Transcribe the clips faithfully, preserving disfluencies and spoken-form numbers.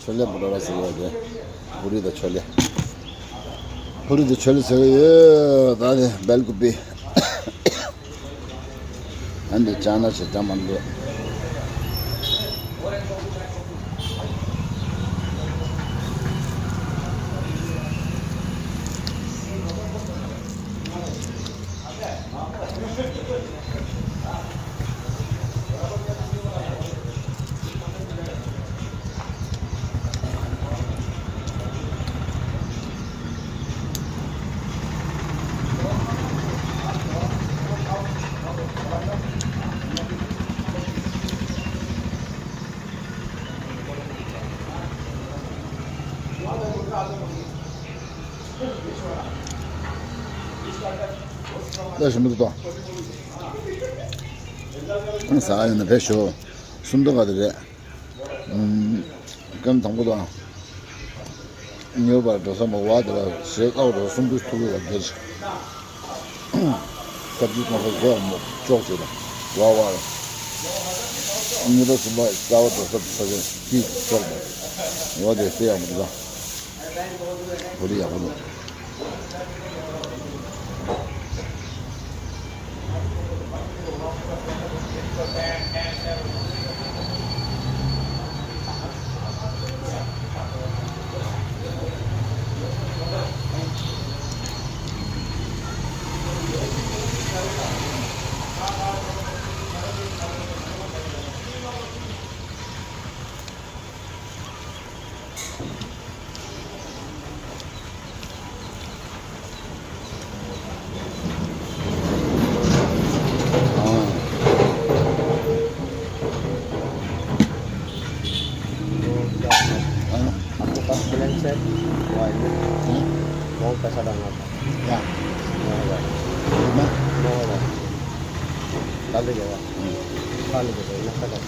ཆོ་ལེ་བུ་ར་ར་ཟེར་བ་དེ། བུ་རི་དང་ཆོ་ལེ། བུ་རི་དང་ཆོ་ལེ་ཟེར་གི་ཡོད། ད་དེ་སྦེལ་ཀོབ་པི། ཨ་འདི་ཅང་ན་ཞེ་ཅང་མ་འདུག་ད་ཞིམ་པོ་འདུག་ད་ཟ་ཡོང་ན་བས་ཤོག་སུམ་མདོ་ག་དེ་རེད། ཨུམ། སྐམ་དང་པོ་དང་། ཉོས་པར་འགྲོ་ས་མ་བ་དེ་ལ་ཞེ་དཀའ་བ་སུམ་མདོ་ཐུག་ལ་བསྡད། སྐབས་ཀྱི་གོང་ས་མཛོ་མོ་ཅོག་ཅེ་དང་། བ་བ། ཉི་ཟླ་གསུམ་པ་རྩ་བ་འགྲོ་ས་ས་ཆ་སྐྱིད་ཅོག་དང་། འོ་དེ་ལྟ་ཡག་པོ་འདུག་ད། བོ་ལི་ཡག་པོ་འདུག आपके पास प्लेन से वो आएंगे। हम्म। बहुत पैसा डालना था। क्या? नौ हज़ार। कितना? नौ हज़ार। डाल दीजिएगा। हम्म। डाल दीजिएगा, नाश्ता कर।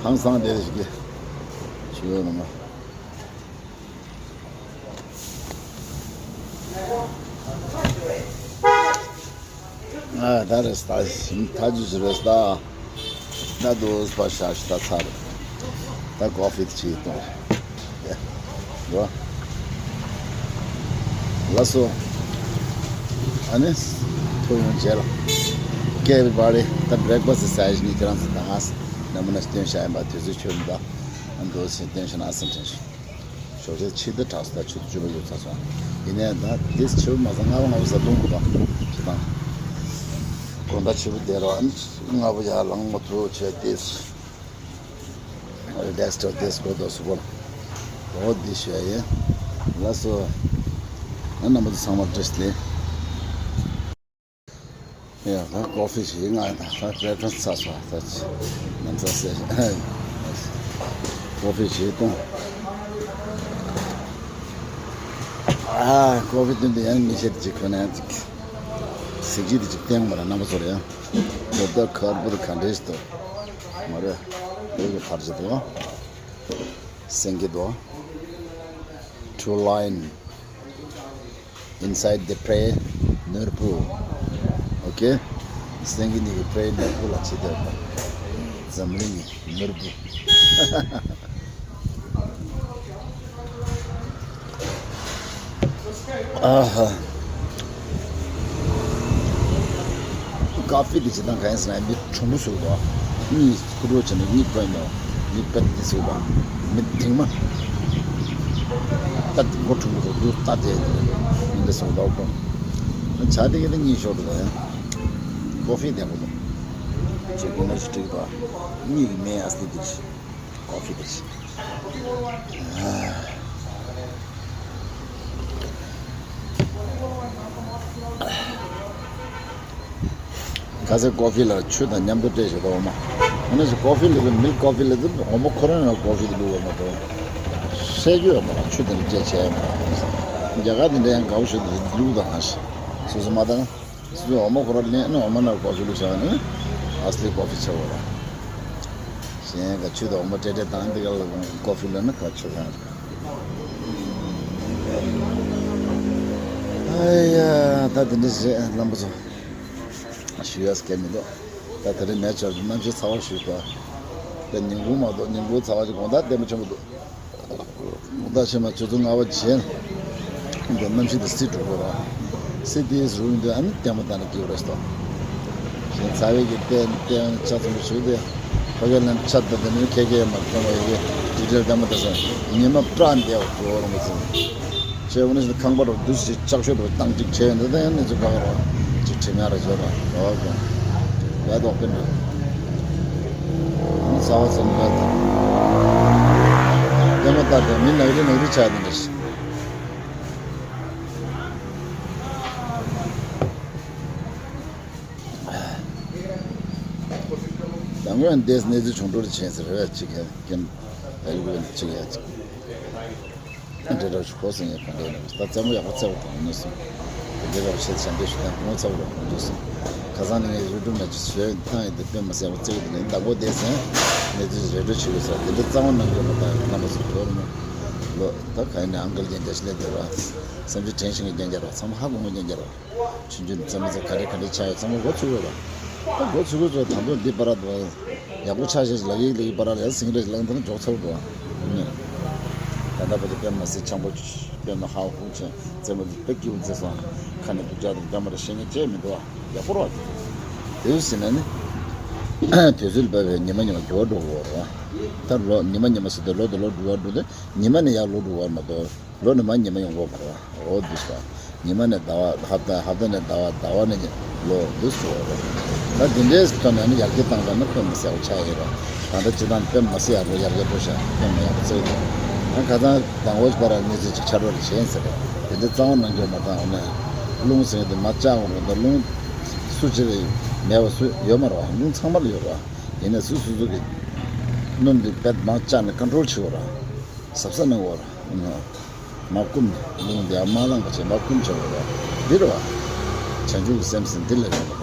ཧང་སང་བསྡད་ཞིག་གི་ཞུ་ཡོད་ནི་མ། ཨ་ད་རེས་ད་ཞིམ་ཐག་ཆོད་ཞིག་རེད་ད། ད་དུས་པ་ཤ་ཤི་ད་ཚར། ད་ཀོ་ཧྥི་དེ་ཅིག་གཏོང་། ཡ། ལགས་སོ། ཨ་ནི། ཐུགས་རྗེ་ཆེ་ལགས། ཀེ་བི་བ་རི་ད་བྷི་རེག་ཕ་སི་སི་ཟ་ཡི་ནི་ཁྱེད་རང་ཚོ་དང་ཨ་སི་ནམ་མ་ན་སྟོན་བྱ་ཡིན་པ་དུས་ཚོད་ཆོད་མི་འདུག་ཨ་འདུག་སེ་སྟོན་བྱ་ན་ཨ་སེམས་དྲན་ཞིང་། ཞོགས་ཇ་ཕྱི་ཟླ་དྲག་སོང་། ད་ཆུ་ཚོད་བཅུ་པ་ཡོལ་ཚར་སོང་། ཡིན་ནའི་ད་དེས་ཕྱི་པོ་མ་ཟ་ལྔ་པ་ལྔ་པོ་ཟ་འཐུང་དགོས་པ་ཅི་དང་། དགོང་དག་ཕྱི་པོ་བསྡད་རོགས། ཨ་ནི་ལྔ་པོ་ཡར་ལངས་མ་ཐུབ་བྱས་དེས། རི་ལེག་སི་ཏོག་ཏོག་ཙམ་དགོས་འདུག་གཟུགས་པོ་ལ། འོ་འདི་ཞུ་ཡ་ཡིན། ལགས་སོ། ཨ་རྣམ་པ་ཚོ་ཚང་མ་བཀྲ་ཤིས་བདེ་ལེགས། ཡ་ད་ཀོ་ཧྥི་ཞིག་ང་ད་ད་བེ་ཕན་ཚ་ཚ་ད་ནམ་ཚ་སེ། ཀོ་ཧྥི་ཞིག་གཏོང་། ཨ་ཀོ་ཧྥི་སྟོན་དུས་ཡང་མི་ཤེས་དེ་ཅིག་ཁོ་ན་ཡང་ཅིག་གཟི་བརྗིད་དེ་ཅིག་བསྟན་དགོས་ར་རྣམ་པ་ཚོར་ཡང་། ད་ད་ཁར་བུར་ག་འདྲས་ཤིག་འདུག་མ་རེད། འདི་གི་ཕར་ཅིག་འདུག་སེང་གེ་དོ། Two line inside the prayer ནོར་བུ། Okay? སེང་གེ་གཉིས་ཀྱི་prayer ནོར་བུ་ལ་བྱེད་འདོད་པ། འཛམ་གླིང་གི་ནོར་བུ། ཨ་ཧ། ཀ་ཧྥི་དེ་ཇི་ལྟར་གང་ཡིན་ཟེར་ན་མི་གྲུང་པོ་ཟེར་བ། གཉིད་ཁུག་འགྲོ་བྱས་ནས་གཉིད་ཁུག་ཡིན་ནོ། མི་དཔེ་དེ་ཟེར་བ། མི་དེང་མ། ད་མགོ་གྲུང་པོ་ཟེར་དུས་ད་དེ་མི་འདྲ་ཟེར་བ་ལོག་པོ། ཇ་དེ་ག་དེ་གཉིད་ཤོར་འགྲོ་བ་ཡང་། ཀོ་ཧྥི་ལྡན་པོ་འདུག་ཇེ་གོང་མ་ཞིག་འགྲིག་པ། གཉིད་ཀྱི་མེ་ཨ་སི་དེ་ཞིག་ཀོ་ཧྥི་དེ་ཞིག་ཁ་སང་ཀོ་ཧྥི་ལ་ཆུ་དང་མཉམ་དུ་སྤྲད་བཞག་འོ་མ། ཨ་ནི་ཀོ་ཧྥི་ལ་དུ་མིལ་ཀོ་ཧྥི་ལ་དུ་འོ་མ་ཁོ་རང་ལ་ཀོ་ཧྥི་དུ་བླུགས་འོ་མ་དུ། བཤད་རྒྱུ་ཡོད་མ་རེད། ཆུ་དེ་འདྲ་སྤྲད་བྱས་ཡོད་མ་རེད། རྒྱ་གར་དེ་འདྲ་ཡང་དགའ་བོ་ཞིག་དུ་བླུགས་དང་ཧ་ཤི། སོ་སོ་མ་དང་། སོ་སོ་འོ་མ་ཁོ་རང་ལེན་ནི་འོ་མ་ནང་ཀོ་ཧྥི་བླུགས་བྱས་ནི་ཨ་སི་ལི་ཀོ་ཧྥི་ཆགས་འོ་ར། གཞན་ག་ཆུ་དང་འོ་མ་སྤྲད་སྤྲད་དང་འདི་ག་ལ་ཀོ་ཧྥི་ལ་ནི་ག་ཆུ་གང་། ཨ་ཡ་ད་དེ་འདྲ་རེད་རྣམ་པ་ཚོ། ཞུ་ཡ་སྐད་མི་འདུག་ད་དེ་རིང་ནས་ཆར་གནམ་གཤིས་ཚ་བ་ཞུས་པ། ད་ཉིན་གུང་མ་གཏོགས་ཉིན་གུང་ཚ་བ་ཞིག་དགོང་དག་ལྟད་མོ་ཆེན་པོ་འདུག་དགོང་དག་ཕྱི་མ་ཆུ་ཚོད་ལྔ་པ་བྱས། འདི་གནམ་གཤིས་དེ་སྲིད་འགྲོ་གི་རེད། སྲིད་དེ་རུ་འདི་ཨ་ནི་ལྟད་མོ་ལྟ་ན་སྐྱིད་པོ་རེད་ཤག་ཚ་བའི་གི་བསྟན་བསྟན་ཆ་ཚང་ཞུ་དེ། ཕ་གི་ལན་ཆ་དེ་དེ་ནི་ཁེ་ཁེ་མ་ཀྱང་བའི་གི་དྲི་དྲིལ་དམ་དེ་སོང་ཉི་མ་བཀྲ་འདེའོ་གོ་རུང་སོང་། ཆེ་བ་ནི་ཁང་པ་རུ་དུས་ཀྱི་ལྕགས་ཤོད་དུ་བཏང་ཅིག་ཆེ་འདི་དེ་ནི་ཅིག་ཕ་གི་རུ་ཅིག་ཁྲི་ང་ར་བྱེད་པ་ལོ་གོ། བས་དོག་པིན་རེད། ཚ་བ་ཚན་པ་དང་། ལྟད་མོ་ལྟ་དེ་མི་ནག་རི་ནག་རི་ཆགས་དེ་འདྲ་ཞིག་ད་སྔོན་འདས་གནས་ཚུལ་བྱུང་འགྲོ་རེ་ཆེན་ཟེར་རེ་བ་གཅིག་ཡ་ཀྱེན་ཨེ་ལུ་གཅིག་ཡ་གཅིག་འདྲེ་ར་ཆུ་ཁོ་སེང་ཡ་གང་འདྲེ་ནས་ད་རྩེད་མོ་ཡག་པོ་རྩེ་བ་དང་ནས་སོང་། དེ་འདྲེ་ར་ཆེ་ཆ་འདྲེ་ཞུ་དང་ངོ་ཚ་བ་ར་ངོ་འཇུ་སོང་། ཁ་སང་ནས་ངས་རུ་སྒྲུང་ལ་ཆུ་ཞོན་ཐང་ཡི་དེ་དཔེ་མ་སྲིད་ཡག་པོ་རྩེ་བ་དེ་ནས་ད་མགོ་བསྡད་སོང་། གནས་ཚུལ་རེ་འགྲོ་བྱེད་དགོས་ས་དེ་འདྲེ་རྩ་བ་ནང་གི་མ་ད་རྣམ་པ་སོང་འགྲོ་རུ་མོ། ལོ་ད་ག་ཡིན་ནས་ཨང་ཀལ་རྒྱན་རྒྱ་ཆེ་ལས་དེ་ར་བསམ་ཚུལ་དྲན་ཤེས་ཀྱི་རྒྱན་རྒྱ་ར་ཚང་མ་ཧ་གོ་མོ་རྒྱན་རྒྱ་ར། ཆུང་ཆུང་རྩེད་མོ་རྩེ་ག་རེ་ག་རེ་ཆགས་ཡོད་ཚང་མ་འགོ་ཚུགས་ཡོད་ར། ད་འགོ་ཚུགས་ཡོད་ཚོ་དང་པོ་འདི་པ་ར་འདུག་ཡག་པོ་ཆགས་ཤེས་ལག་ཡིག་ལག་ཡིག་པ་ར་ལ་སིང་རེ་ལང་དང་འཇོག་ཚར་འདུག་ཨ། ད་ལྟ་བར་དུ་དཔེ་མ་སྲིད་ཆང་པོ་དཔེ་མ་ཧ་ཧུང་ཆེན་རྩེད་མོ་འདི་དཔེ་སྐྱིད་པོ་རྩེ་སོང་། ཁ་ནས་སྡུག་ཅག་དང་འདྲ་མ་ར་བཤད་ངེས་བྱས་མི་འདུག་ཨ། ཡག་པོ་ར། དེ་ཟིན་ན་ནི། དུས་ཚོད་འབབ་པའི་ཉི་མ་ཉི་མ་འགྱུར་བ་འགྲོ་གི་ཡོད་ར། ད་ལོ་ཉི་མ་ཉི་མ་ཟེར་དུས་ལོ་དང་ལོ་འགྲོ་བ་འགྲོ་དུས་ཉི་མ་ནས་ཡར་ལོ་འགྲོ་བ་མ་གཏོགས། ལོ་ནི་མ་ཉི་མ་ཡོང་གོ་མ་རེད་བ། འོ་འདུག་ཟེར། ཉི་མ་ནས་ཟླ་བ། ཧབ་ཏ་ཧབ་ཏ་ནས་ཟླ་བ། ཟླ་བ་ནས་ཉི་ལོ་འདུག་ཟེར་བ་རེད། ད་འདི་འདྲའི་ཐོག་ནས་ནི་ཡར་རྒྱས་བཏང་ཙང་ནི་དཔེ་མི་སྲིད་ཡག་པོ་ཆགས་ཡོད་རེད། ད་ལྟ་སྤྱི་བཏང་དཔེ་མི་སྲིད་ཡག་པོ་ཡར་རྒྱས་འགྲོ་ཤག་དཔེ་མི་ཡག་པོ་བརྩི་གི་འདུག་ད་ཁ་སང་དང་བོ་ཞིག་པ་ར་གནས་ཚུལ་ཅིག་ཆར་པ་རེ་བྱས་ཟེར་རེད། དེ་འདྲའི་རྩ་བ་ནང་འགྱོ་མ་བཏང་འོ་ན། རླུང་ཟེར་དེ་མ་བཅག་འོང་རུང་ད་རླུང་སུ་ཅི་རེད་མེད་པ་སུ་ཡོད་མ་རེད་བ། རླུང་ཚང་མ་ལ་ཡོད་རེད་བ། ཡིན་ནས་སུ་སུ་སུ་གི་སྣུམ་འདི་བེད་མ་བཅག་ནས་ཀོན་ཊོལ་བྱེད་དགོས་རེད། གཟབ་གཟབ་གནང་དགོས་རེད། མ་བསྐུམ། རླུང་འདི་མ་བླངས་པ་བྱས་མ་བསྐུམ་བྱས་པ་རེད། འདི་རེད་བ། བྱང་ཆུབ་ཀྱི་སེམས་ཟེར་འདི་ལས་རེད་བ།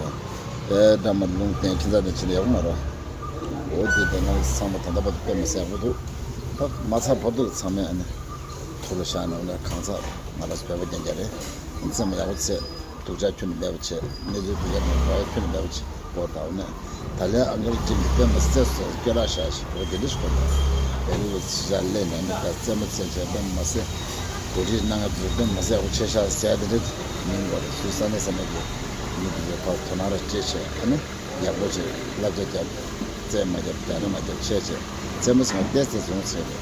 དཔེ་འདྲ་མ་རླུང་བསྟན་ཁྱི་ཚ་དེ་ཕྱིན་ཡག་མ་རེད། འོ་དེ་དེ་ང་ཚང་མ་ད་ལྟ་བར་དུ་དཔེ་མི་སྲིད་པོ་འདུག་ད་མ་ཚར་བར་དུ་ཚང་མས་ཨ་ནི་ཐུགས་ལ་བཞག་ནས་འོ་ན་གང་ཚ་ང་རང་ཚོ་བོད་པ་རྐྱང་རྐྱང་རེད། ཚང་མ་ཡག་པོ་བྱས། སྡུག་ཅག་ཁྱོན་ནས་མེད་པ་བྱས། གནས་ཚུལ་སྡུག་ཅག་མེད་པ་ཁྱོན་ནས་མེད་པ་བྱས། འོ་ད་འོ་ན། ད་ལན་ཨང་ཀལ་ཅིག་གིས་དཔེ་མ་སྲིད་སོ་སྐད་གྲགས་ཤར་ཞིག་འོ་དེ་འདྲ་ཞིག་གོ་ནས། བལ་ཡུལ་ལ་ཕྱི་ཤར་སླེབས་ནས་ནི་ད་རྩེད་མོ་རྩེད་བྱས་དཔེ་མ་སྲིད། གོ་སྒྲིག་གནང་ང་ཚོ་དཔེ་མ་སྲིད་ཡག་པོ་ཆེ་ཤག་ཟེར་དེ་འདྲ་མིན་པ་རེད། སུ་ས་གནས་ས་གནས་ཀྱི་མི་དེ་ཚོ་ཕར་དོ་སྣང་ར་སྤྲད་བྱས་ཨ་ནི་ཡག་པོ་བྱས་བསླབ་བྱ་རྒྱབ། རྩེད་མ་རྒྱབ་རྒྱག་ན་མ་རྒྱབ་བྱས་བྱས་རྩེད་མོ་ཚང་མ་ཏོག་ཙམ་བཟུང་ཚར་རེད།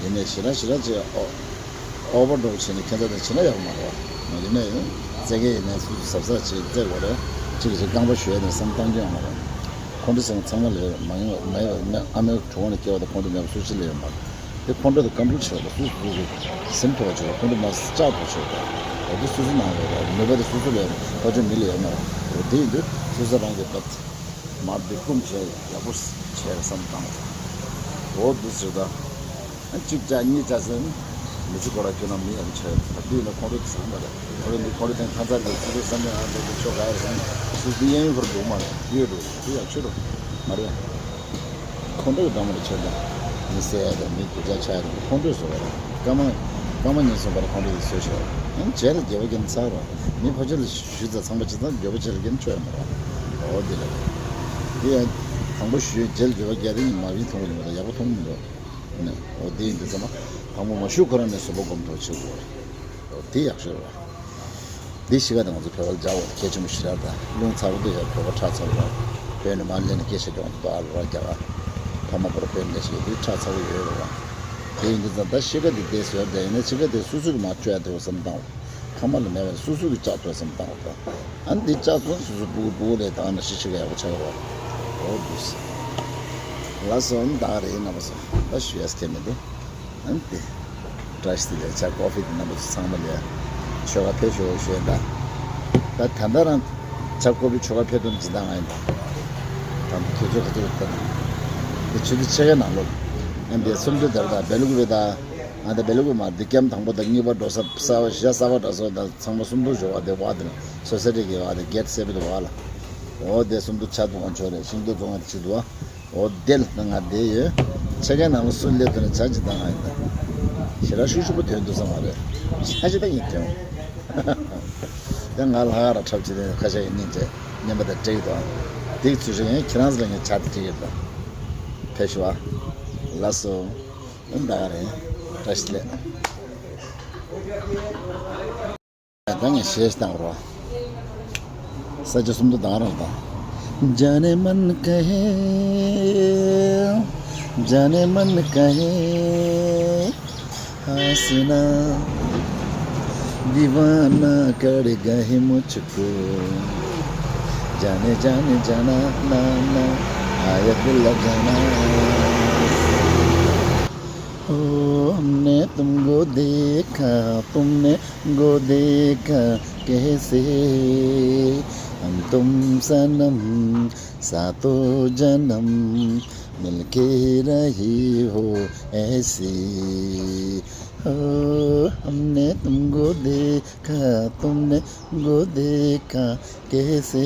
ཡིན་ནའི་ཞེ་དྲག་ཞེ་དྲག་བྱས་ཨོ། ཨོ་བར་ཌོ་བྱས་ནས་ཁྱད་མཚར་དེ་བྱས་ན་ཡག་མ་རེད་བ། མ་ཡིན་ན་ཡང་རྩེད་མཁན་ཡིན་ན་སུ་གཟབ་གཟབ་བྱས་རྩེད་དགོས་རེད། གཅིག་གིས་གཅིག་རྐང་པ་གཞུ་ཡ་ནས་སེམས་བཏང་རྒྱུ་ཡོད་མ་རེད། ཁོང་ཁྲོ་ཟེར་མཁན་ཚང་མ་ལ་ཡོད་རེད། མ་ཡིན་པ་མེད་པ་མེད། ཨ་མའི་གྲོང་བ་ནས་སྐྱེ་བ་དང་ཁོང་ཁྲོ་མེད་པ་སུ་གཅིག་ལ་ཡོད་མ་རེད། དེ་ཁོང་ཁྲོ་དང་ཀོན་ཊོལ་བྱེད་པ་དང་སུ་སུ་གི་སེམས་ཐོག་བྱེད་པ་ཁོང་ཁྲོ་མ་བཅག་ཐུབ་བྱེད་པ་འོ་དེ་སུ་སུ་ནང་ལ་ཡོད་རེད། ནུས་པ་དེ་སུ་སུ་ལ་ཡོད་རེད། ཕར་ཕྱོགས་མི་ལ་ཡོད་མ་རེད། འོ་དེ་ཡིན་དུས་སོ་སོ་རང་གི་ད། མར་འདི་བསྐུམ་བྱས་ཡག་པོ་བྱས་བསམ་བཏང་། འོ་འདི་ཟེར་ད། གཅིག་བྱས་གཉིས་བྱས་ཟེར་ནས་མི་ཚེ་ཁོ་ར་ཁྱོད་རང་མི་ཡག་པོ་བྱས་ད་དེ་ཡིན་ན་ཁོང་ཁྲོ་དེ་ཟ་མ་རེད། ཁོ་རང་འདི་ཁོང་ཁྲོ་དེ་ཁ་མཚར་གྱི་ཚུལ་དུ་བསམ་ཡག་དེ་ཁྱོད་ག་ཡར་སོང་སུ་འདི་གཡས་གཡོན་ཁོ་ར་འདུག་མ་རེད། གཡོལ་འགྲོ་དེ་ཡག་ཆོས་རུ་མ་རེད། ཁོང་ཁྲོ་གི་འདྲ་མོ་རེ་བྱས་ཏེ། མི་བསད་ཡ་དང་མི་སྡུག་ཅག་ཆགས་ཡ་དང་ཁོང་ཁྲོས་བཟོ་བ་རེད། སྐར་མ། སྐར་མ་གཉིས་སོང་བར་ཁོང་ཁྲོ་ཡི་བཟོས་ཤོག་ཨང་བྱས་ལ་དགེ་བ་རྒྱབ་ཚར་རོགས། མི་ཕར་ཕྱོགས་ལ་ཞུས་ཚར་ཚང་པ་བྱས་ཙང་འགྱོད་པ་བྱས་ལ་རྒྱབ་ཆོག་ཡོད་མ་རེད། འོ་འདི་ལ། འདི་ཡང་། དང་པོ་ཞུས་རྗེས་ལ་འགྱོད་པ་རྒྱག་དེ་ཉིན་མ་བིན་མཐོང་གི་མི་འདུག་ཡག་པོ་མཐོང་གི་མི་འདུག་ཨ་ནི་འོ་འདི་ཡིན་དུས་ཙམ་པ། དང་པོ་མ་ཞུ་ཁོ་རང་ནས་བཟོད་པ་སྒོམ་ཐུབ་བྱེད་དགོས་རེད། འོ་འདི་ཡག་ཤོས་རེད། འདི་གཤིས་ཀ་དེ་ང་ཚོ་བོད་པ་ལ་སྦྱར་བ་དེ་གལ་ཆེན་པོ་ཞེ་དྲག་དང་རླུང་ཚ་པོ་དེ་ཡང་བོད་པ་ཁྲག་ཚ་པོ་རེད། བོད་ནས་མར་སླེབས་ནས་སྐད་ཆ་སྐྱོང་དུ་ཨ་རུ་ར་རྒྱ་གར། ཕ་མ་བོར་བོད་ནས་ཞིག་འདི་ཁྲག་ཚ་པོ་ཡོད་རེད་བ། དེ་ཡིན་དུས་ཙང་ད་གཤིས་ཀ་དེ་བསྡད་ཟེར་བ་དེ་ཡིན་ན་གཤིས་ཀ་དེ་སོ་སོ་གི་མར་བཅོས་ཡ་དེ་བ་བསམ་བཏང་བ། ཕ་མ་ལ་མེད་པ་སོ་སོ་གི་བཅག་ཐུབ་བསམ་བཏང་བ་དང་། ཨ་ནི་འདི་བཅག་སོང་སོ་སོ་སྤུ་གུ་སྤུ་གུ་ལས་བཏང་ན་ཤི་ཤི་ག་ཡག་པོ་ཆགས་རོགས། འོ་འདུག་ཟེར། ལགས་སོ་ད་ག་རེ་ཡིན་ན་མ་སོང་ད་ཞུ་ཡ་སྐད་མི་འདུག་ཨ་ནི་དེ། བཀྲ་ཤིས་བདེ་ལེགས་ཇ་ཀོ་ཕི་དེ་རྣམ་པ་ཚོ་ཚང་མ་ལ་ཆོལ་ཁ་ཕེབས་ཤོག་ཞུ་ཡ་ད། ད་ད་ལྟ་རང་ཇ་ཀོ་ཕི་ཆོལ་ཁ་ཕེབས་དོན་སྦྱིན་བདག་ང་ཡིན་ད། ད་དུས་ཚོད་ག་ཚོད་ད་ད། འདི་ཆུ་ཚོད་ཕྱེད་ཀའི་ནང་ལོགས། ཨ་འདི་སུམ་མདོ་དེར་ད་སྦེལ་ཀོབ་ད། ཨ་ད་སྦེལ་ཀོབ་མ་འདི་ཀེམ་དང་པོ་ད་གཉིས་པ་འགྲོ་ས་ས་བ་གཞི་ས་བ་འདྲ་སོ་ད་ཚང་མ་སུམ་མདོ་ཞོ་བ་དེ་བ་དེ་ན་སོ་སེ་རི་གི་བ་དེ་གེ་ཊི་སེ་བི་དེ་བ་ལ། འོ་དེ་སུམ་མདོ་ཆ་དུ་ང་ཆོ་རེད་ཤིང་ཏོག་བཙོང་བ་དེ་ཆི་དུ་བ། འོ་དེ་ལ་ང་བསྡད་ཡོད། ཕྱེད་ཀའི་ནང་ལ་སུ་སླེབས་ཐུབ་ན་ཇ་ཅིག་བཏང་ང་ཡིན་ད། ཞེ་དྲག་ཤུགས་ཤུགས་པོ་ཐོན་འདུག་ས་མ་རེད། ཇ་ཅིག་བཏང་ཡིན་ཐོན། ཡང་ང་ལ་ཧ་ར་འཁྲབ་བྱེད་དེ་ཁ་ཤས་ཡིན་ཉིན་བྱས་ཉན་པ་དང་འགྲིག་དང་། དེ་ཚུལ་ཞིག་ཡང་ཁྱེད་རང་ཚོ་ལ་ངས་ཇ་དེ་སྤྲད་ཡོད་ད། ཕེབས་ཤོག་ཨ། ལགས་སོ། ཨ་ད་ག་རེད། བཀྲ་ཤིས་བདེ་ལེགས། ད་ངས་གཞས་བཏང་རོགས། ས་ཆ་སུམ་མདོ་དང་རང་དང་། जाने मन कहे, जाने मन कहे, हंसना दीवाना कर गए मुझको। जाने, जाने, जाना, ना, ना, आया दिल लगाना। ओ, हमने तुमको देखा, तुमने को देखा कैसे हम तुम सनम सातों जन्म मिलके रही हो ऐसे। ओ, हमने तुमको देखा, तुमने को देखा कैसे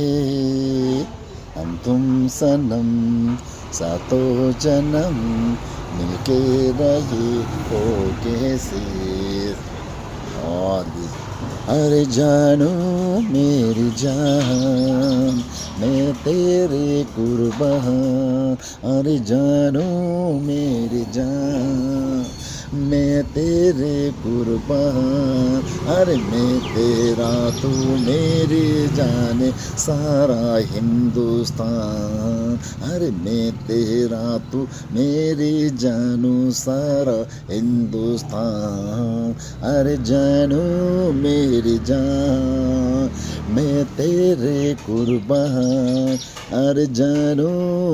हम तुम सनम सातों जन्म मिलके रही हो कैसे। और भी। अरे जानो मेरी जान, मैं तेरे कुर्बान। अरे जानो मेरी जान, मैं तेरे कुर्बान। अरे मैं तेरा, तू मेरी जाने, सारा हिंदुस्तान। अरे मैं तेरा, तू मेरी जानू, सारा हिंदुस्तान। अरे जानू मेरी जान, मैं तेरे कुर्बान। अरे जानू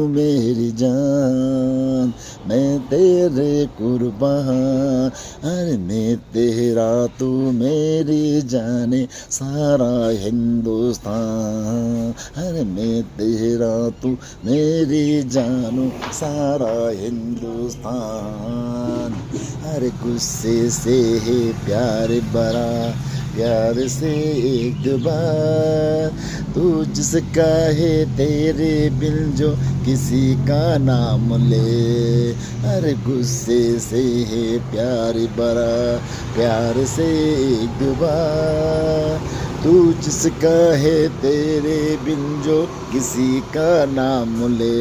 मेरी जान, मैं तेरे कुर्बान। अरे मैं तेरा, तू मेरी जाने, सारा हिंदुस्तान। अरे मैं तेरा, तू मेरी जानू, सारा हिंदुस्तान। अरे गुस्से से है प्यार भरा, प्यार से एक दो बार, तू जिसका है तेरे बिन जो किसी का नाम ले। अरे गुस्से से है प्यार भरा, प्यार से एक दो बार, तू जिसका है तेरे बिन जो किसी का नाम ले।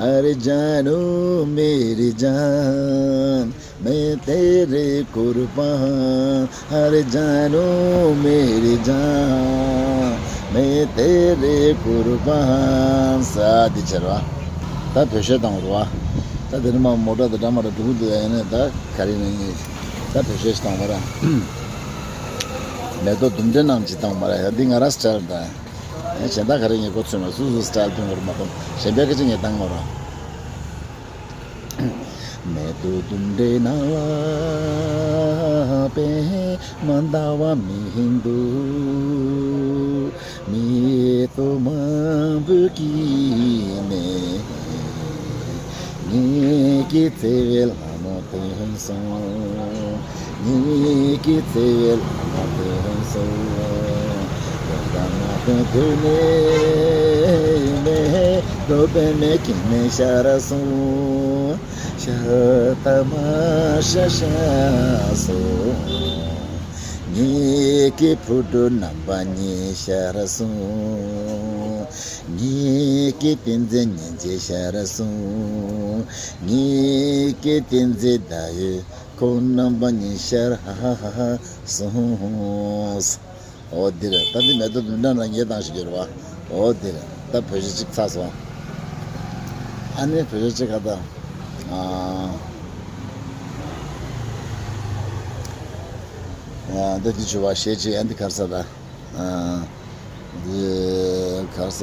अरे जानू मेरी जान, मैं तेरे कुर्बान। अरे जानू मेरी जान, मैं तेरे कुर्बान། ས་འདི་ཆེར་བ། ད་བོད་གཞས་བཏང་བ་རེད་བ། ད་དེ་ནི་མ་མོ་ཊ་དང་འདྲ་མ་འདྲ་འགྲོ་གི་འདུག་ཡ་ནས། ད་ག་རེ་ནས་ད་བོད་གཞས་ཤིག་བཏང་བ་ར། མེ་ཏོག་ལྡུམ་རའི་ནང་ཅིག་བཏང་བ་ར། ཡ་འདི་ང་རང་སི་ཊལ་ད། ཡ་གཞན་དག་ག་རེ་ངས་གོ་ཚོད་མ། སུ་སུ་སི་ཊལ་ཐོན་བ་རེད་མ་གཏོགས་གཞན་པའི་སྐད་ཆ་ངས་བཏང་མ་ར། མེ་ཏོག་ལྡུམ་རའི་ནང་ལ་པད་མ་ཟླ་བ་མི་འདུག་མེ་ཏོག་མང་པོ་སྐྱེས་ནས། ངེད་ཀྱི་བརྩེ་བའི་ལྷ་མོ་ཐོན་སོང་། ངེད་ཀྱི་བརྩེ་བའི་ལྷ་མོ་ཐོན་སོང་། ལོ་ཟླ་མ་ཐོན་དུས་ནས་མེ་ཏོག་པད་མའི་སྐྱེད་མོས་ཤར་སོང་། ཤར་ཐ་མ་ཤར་ཤར་སོང་། ངེད་ཀྱི་ཕུ་དུ་རྣམ་པ་གཉིས་ཤར་སོང་། ངེད་ཀྱི་བསྟན་འཛིན་སྙིང་རྗེ་ཤར་སོང་། ངེད་ཀྱི་བསྟན་འཛིན་ཟླ་འོད་ཁོང་རྣམ་པ་གཉིས་ཤར་ཧ་ཧ་ཧ་ཧ་སོང་། འོ་འདི་རེད། ད་འདི་མེ་ཏོག་ལྡུམ་ར་ནང་ངས་བཏང་ཞིག་ཡོད་རེད་བ། འོ་འདི་རེད། ད་བོད་གཞས་གཅིག་ཚར་སོང་། ཨ་ནི་བོད་གཞས་གཅིག་ཁ་ད། ཨ། ཨ། འདི་འདི་བྱུ་བ་གཞས་གཅིག་ཨ་འདི་གར་ས་ད། ཨ། འདི་གར་ས།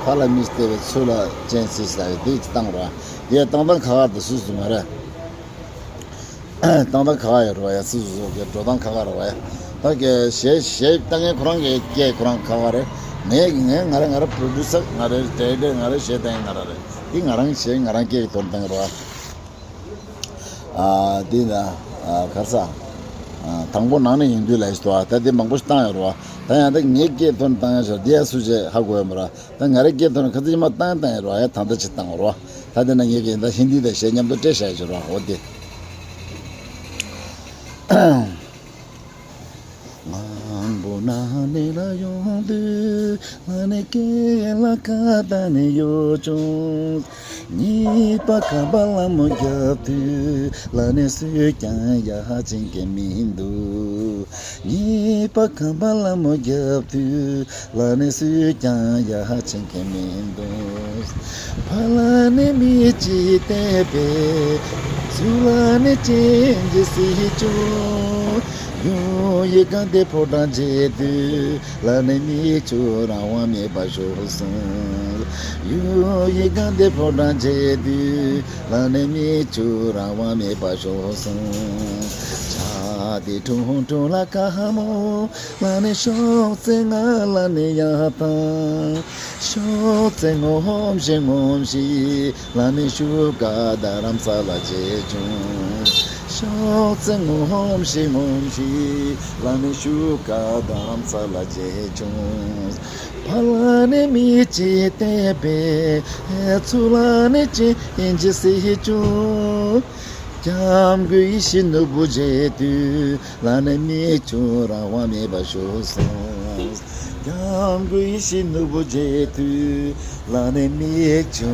ཕ་ལ་མི་སྟེར་བའི་ཚུལ་ལ་སྤྱན་གཟིགས་ཟེར་བའི་འདི་གཅིག་བཏང་རོགས། འདི་བཏང་སྟངས་ཁག་ཁག་འདུག་སུ་སུ་མ་རེད། བཏང་སྟངས་ཁག་ཁག་ཡོད་རེད་བ། ཡ་སུ་སུ་སུ་གི་འགྲོ་སྟངས་ཁག་ཁག་རེད་བ། ཡ་ད་གི་གཞས་གཞས་བཏང་མཁན་ཁོ་རང་གི་སྐད་ཁོ་རང་ཁག་ཁག་རེད། ངས་ངས་ང་རང་ང་རང་པྲོ་ཌུ་སར་ང་རེད། ཌའི་རེག་ཊར་ང་རེད། གཞས་བཏང་མཁན་ང་རང་རེད། འདི་ང་རང་གཞས་ང་རང་སྐད་ཀྱི་ཐོག་ནས་བཏང་གི་རེད་བ། ཨ། འདི་ན། ཨ། གར་ས། ཨ། དང་པོ་ནང་ནས་ཡིན་དུས་ལ་ཡིན་ཏོ། ད་འདི་མང་པོ་ཞིག་བཏང་ཡོད་རེད་བ། ད་ཡང་ད་ངའི་སྐད་ཐོག་ནས་བཏང་ཡ་ཞོར་འདི་ཡ་སུ་ཞིག་ཧ་གོ་ཡོད་མ་རེད། ད་ང་རའི་སྐད་ཐོག་ནས་ཁ་ཚིག་མ་བཏང་བཏང་ཡོད་རེད་བ། ཡ་ད་ལྟ་ཅིག་བཏང་ཡོད་རེད་བ། ད་འདི་ན་ངའི་སྐད་ད་ཧིན་དི་དང་གཞས་མཉམ་དུ་སྤྲད་བཞག་ཡོད་རེད་བ། འོ་དེ། མང་པོ་ན་ནས་ལ་ཡོང་དུས་ལ་ནས་སྐད་ལ་ཁ་བཏང་ནས་ཡོད་བྱུང་། གཉིས་པ་ཁམས་པ་ལ་མོ་རྒྱབ་དུས་ལ་ནས་སུས་ཀྱང་ཡ་ཧ་ཅིང་གི་མི་འདུག་གཉིས་པ་ཁམས་པ་ལ་མོ་རྒྱབ་དུས་ལ་ནས་སུས་ཀྱང་ཡ་ཧ་ཅིང་གི་མི་འདུག་ཕ་ལ་ནས་མི་ཅི་བལྟས་པས་ཚུར་ལ་ནས་ཅི་འཇི་སྲིད་བྱུང་། ཡུ་ཡི་གང་དེ་ཕོ་བྲང་མཇལ་དུས་ལ་ནས་མིག་ཆུ་རང་དབང་མེད་པར་ཤོར་སོང་། ཡུ་ཡི་གང་དེ་ཕོ་བྲང་མཇལ་དུས་ལ་ནས་མིག་ཆུ་རང་དབང་མེད་པར་ཤོར་སོང་། ཆ་དེ་ཁྲུང་ཁྲུང་ལ་ཁ་མོ་ལ་ནས་ཤོག་ཙེ་ང་ལ་ནས་ཡ་ཐང་། ཤོག་ཙེ་ངོམ་ཤིག་ངོམ་ཤིག་ལ་ནི་ཤུ་ཀ་རྡ་རམ་ས་ལ་མཇལ་བྱུང་། ཤོག་ཙེ་ངོམ་ཤིག་ངོམ་ཤིག་ལ་ནི་ཤུ་ཀ་རྡ་རམ་ས་ལ་མཇལ་བྱུང་། ཕ་ལ་ནི་མི་ཅི་བལྟས་པས་ཚུར་ལ་ནི་ཅི་ཡིན་ཅི་སྲིད་བྱུང་། སྐྱབས་མགོན་ཡིད་བཞིན་ནོར་བུ་མཇལ་དུས་ལ་ནི་མིག་ཆུ་རང་དབང་མེད་པར་ཤོར་སོང་། སྐྱབས་མགོན་ཡིད་བཞིན་ནོར་བུ་མཇལ་དུས་ལ་ནི་མིག་ཆུ་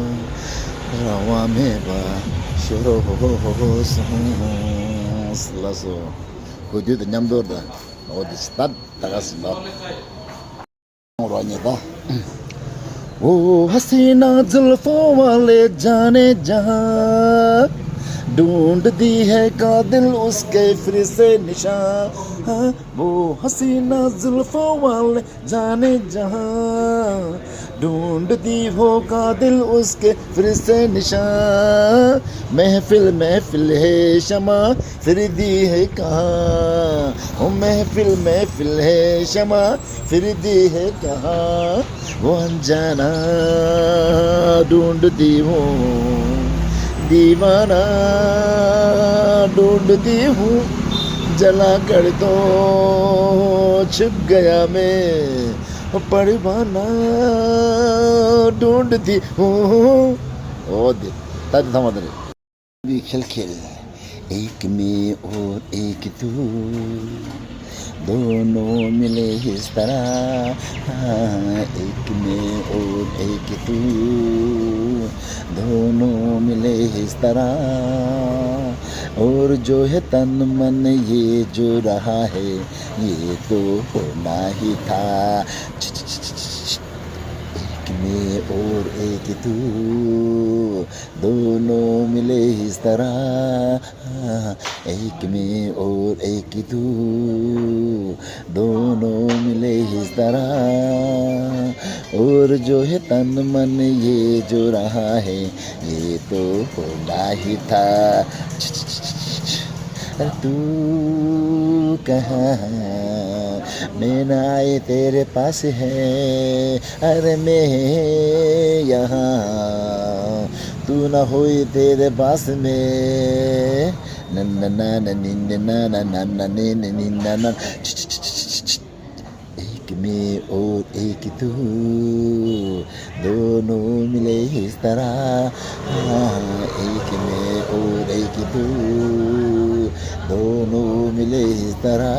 རང་དབང་མེད་པར་ཤོར་སོང་། ལགས་སོ། གོ་དུས་དང་མཉམ་དུ་དང་འོ་དེ་ད་ད་ག་སི་ད། རོ་ཉེ་ད། वो हसीना जुल्फों वाले जाने जहाँ ढूंढती है कातिल उसके फिर से निशान। वो हसीना जुल्फों वाले जाने जहाँ ढूंढती हो कातिल उसके फिर से निशान। महफिल महफिल है शमा फिरती है कहाँ। ओ महफिल महफिल है शमा फिरती है कहाँ। वो अनजाना ढूंढती हूँ दीवाना ढूंढती हूँ। जला कर तो छुप गया मैं परवाना ढूंढती हूँ। ओ दे ताते थमा दे। भी खिलखिल एक मैं और एक तू दोनों मिले इस तरह। हाँ, एक मैं और एक तू दोनों मिले इस तरह। और जो है तन मन ये जो रहा है ये तो होना ही था। एक मैं और एक तू दोनों मिले इस तरह। एक मैं और एक तू दोनों मिले इस तरह। और जो है तन मन ये जो रहा है ये तो होना ही था। अरे तू कहाँ है? मैं ना आए तेरे पास है। अरे मैं यहाँ तू ना होए तेरे पास में। नन्ना ना ना निन्ना ना ना नन्ना ने ने निन्ना ना। एक मैं और एक तू दोनों मिले इस तरह। हाँ, एक मैं और एक तू दोनों मिले इस तरह।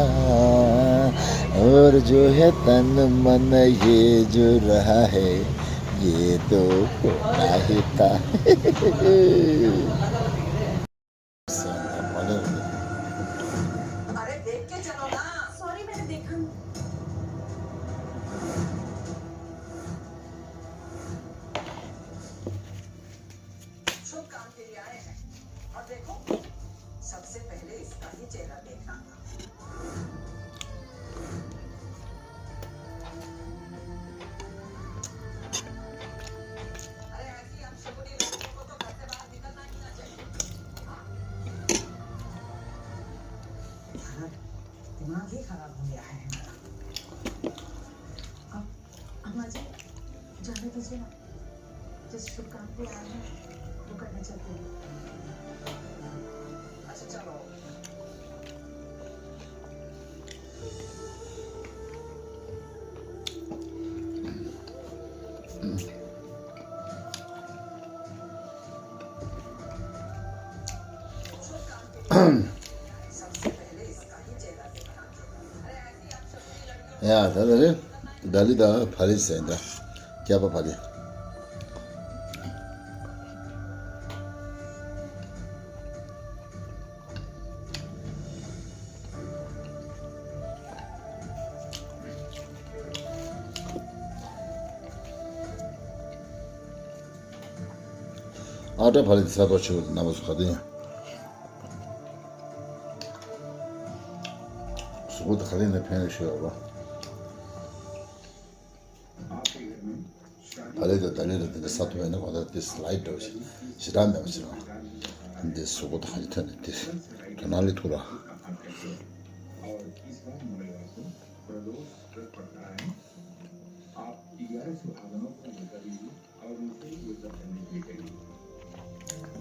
और जो है तन मन ये जो रहा है ये तो होना ही था। अरे देख के चलो ना। सॉरी, मैंने देखा नहीं। शुभ काम के लिए आए हैं। और देखो, सबसे पहले इसका ही चेहरा देखना। अरे, ऐसी अनशगुनी लड़कियों को तो घर से बाहर निकलना ही ना चाहिए। हाँ। दिमाग ही खराब हो गया है इनका। अब अम्मा जी, जाने दीजिए ना। जिस शुभ काम पे आए हैं, वो करने चलते हैं। अच्छा, चलो। शुभ काम के लिए सबसे पहले इसका ही चेहरा देखना। अरे, ऐसी अनशगुनी ཡ་ད་ད་རེད། ད་ལི་ད་བ་ལི་ཟེར་འདྲ། སྐྱ་པ་བ་ལི། ཨ་ཏྲ་བ་ལི་ས་ཏོག་ཆེ་བོ་དེ་རྣམ་པ་ཚོ་ག་དུས་ཡིན། གཟུགས་པོ་དེ་ག་ལེར་ནས་ཕན་ཡོད་ཤོད་ཡོད་པ། བ་ལི་དང་ད་ལི་ར་དེ་འདྲ་ས་ཐོབ་ཡོད་ན་གོ་ད་དེ་སི་ལའི་ཌི་འདྲ་བོ་ཞིག་ཞེ་དྲག་མེད་པ་ཞིག་རང་། འདི་གཟུགས་པོ་དང་ཡིད་ཐོན་ནས་དེ་དོ་སྣང་ལས་ཐུག་ར།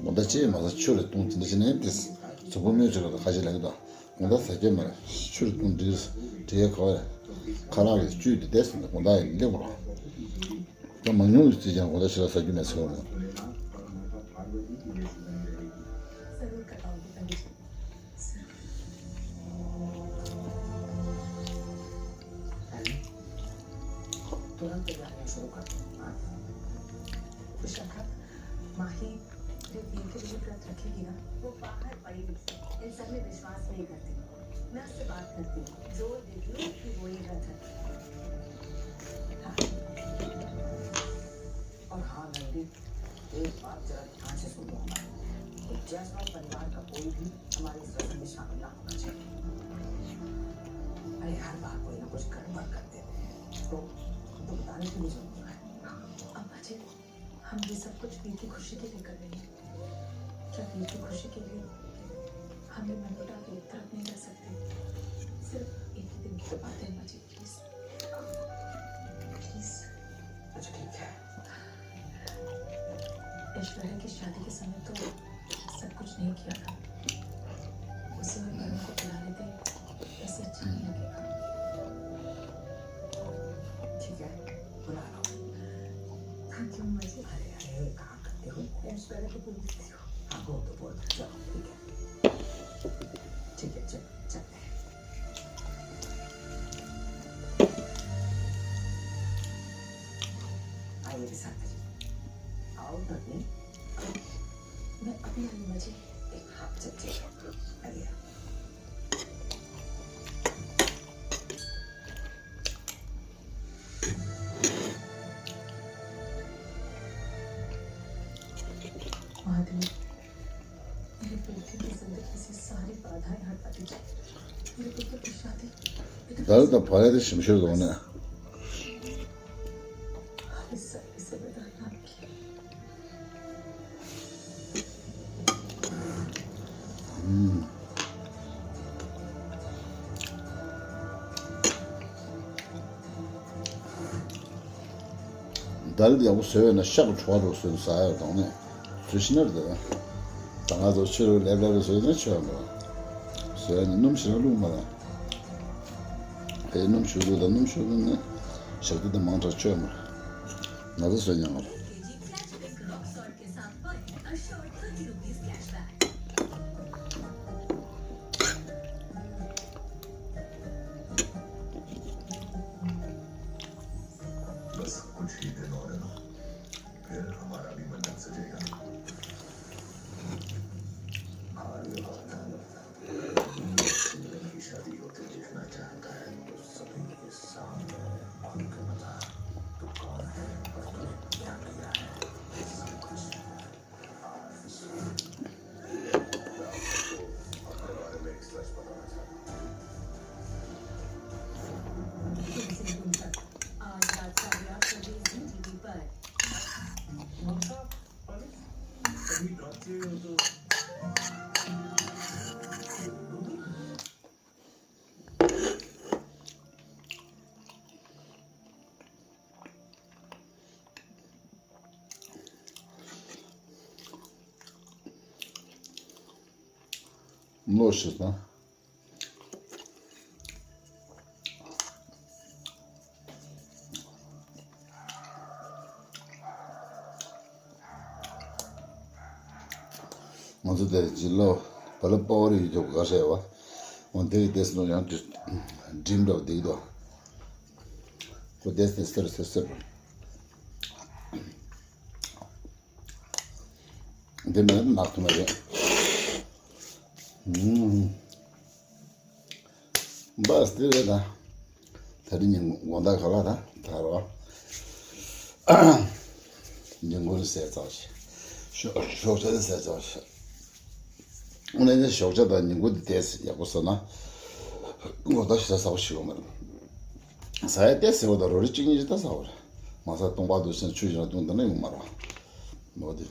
མོ་ད་ཅེས་མ་ཟ་ཆུ་རེ་བཏུང་དེ་འདྲ་བྱས་ནས་དེ་གཟུགས་པོ་སྨོས་ཅི་ར་ད་ཁ་ཤས་ལེགས་དོ། དགོང་དག་ཟ་རྒྱུ་མ་རེད། ཆུ་རེ་བཏུང་འགྲིག་རེད། འགྲིག་ཡ་ག་བ་རེད། ཁ་ལག་གི་བཅུད་དེ་བསྡད་སོང་ན་དགོང་དག་ཡིན་སླེབས་རོགས། ད་མང་ཉུང་གི་རྩིས་ཀྱང་དགོང་དག་ཞེ་དྲག་ཟ་རྒྱུ་མེད་ཟེར་བ་རེད། तुरंत तैयारियां शुरू कर दो। विशाखा, माही जो तीन के लिए व्रत रखेगी ना, वो बाहर पड़ी हुई है। इन सब में विश्वास नहीं करती, ना से बात करती। जोर देती हूँ कि वो ये व्रत रखे। हाँ। और हाँ नंदी, एक बात जरा ध्यान से सुन लो हमारी। जैसवाल परिवार का कोई भी हमारे इस रस्म में शामिल ना होना चाहिए। अरे हर बार कोई ना कुछ गड़बड़ कर देते हैं, तो उनको बताने की भी जरूरत है। अम्मा जी, हम ये सब कुछ वीर की खुशी के लिए कर रहे हैं। क्या वीर की खुशी के लिए हम ये मनमुटाव एक तरफ नहीं कर सकते? सिर्फ एक ही दिन की तो बात है अम्मा जी, प्लीज। प्लीज। अच्छा ठीक है। ऐश्वर्या की शादी के समय तो सब कुछ नहीं किया था। उस समय वरुण को बुला लेते, ऐसे अच्छा नहीं लगेगा। ठीक है, बुला लो। थैंक यू अम्मा जी। अरे अरे, कहाँ करते हो? ऐश्वर्या को बोल देती हूँ। हाँ, बोल दो, बोल दो, चलो, ठीक है। ठीक है, चलो, चलते हैं। आइए विशाखा जी, आओ ना अपने। मैं अभी आई अम्मा जी। हाँ, चल, चल, आइए। महादेव, मेरे बेटे की जिंदगी से सारी बाधाएं हटा दीजिए। मेरे बेटे की शादी ད་ལྟ་བ་ལས་དེ་ཞིམ་ཤོས་འདུག་ནས། आप इस सब की जिम्मेदारी आपकी है। ད་ལྟ་ཡག་པོ་བཟོས་ཡོད་ན་ཤག་གི་ཆུ་བ་རུ་བཟོས་ནས་ཟ་ཡ་དང་ནས་བཟོས་ཤི་ན་རེད། ད་ང་ཚོ་ཆུ་རུ་ལེབ་ལེབ་རུ་བཟོས་ནས་ཆུ་བ་མ་བཟོས་ཡ་ནི་སྣུམ་ཞིག་ལ་བླུགས་མ་ལ་དེ་སྣུམ་ཞུ་རུ་དང་སྣུམ་ཞུ་རུ་ནས་ཞག་དུ་དང་མང་དྲགས་ཆུ་བ་མ་ང་ཚོ་བཟོས་ཉག་ང་རུ། बस कुछ ही दिन और है ना, फिर हमारा भी मंडप सजेगा। भाग्यवान है, की शादी होते देखना चाहता है तो सभी के सामने खुल के बता, तू कौन है और तूने क्या किया है, सब कुछ। ལོ་ཤི་ན། ང་ཚོ་དེར་ཇི་ལོ་བ་ལ་པ་བ་རི་ཡོད་དུ་ག་ཧྲེ་བ། འོན་དེ་ཡི་དེ་སོང་ཡང་དུ་འགྲིམ་འགྲོ་བསྡད་དོ། བསྡད་ཟེར་ཟེར་ཟེར། འདི་མེད་ན་ནག་ཐུབ་མ་རེད། ཨུམ། བས་དེ་རེད་ད། ད་རིང་ཉིན་དགོང་དག་ག་ལ་ད་ད་རོ། ཉིན་གུང་ཟས་ཚར་ཞིག་ཞོགས་ཞོགས་ཇ་ཟས་ཚར་ཞིག་དངོས་གནས་ཞོགས་ཇ་དང་ཉིན་གུང་དེ་ཏོག་ཙམ་ཡག་པོ་ཟ་ན། དགོང་དག་ཞོགས་ཇ་ཟ་བ་ཞིག་ཡོང་མ་རེད། ཟ་ཡ་ཏོག་ཙམ་ཟེར་བ་དང་རོ་རི་གཅིག་གཉིས་ཅིག་ད་ཟ་བ་རེད། མ་ཟ་སྟོང་པ་འདུག་ཟེར་ཆུ་ཞིག་ལ་བཏུང་དེ་ན་ཡོང་མ་རེད། མོ་དེ།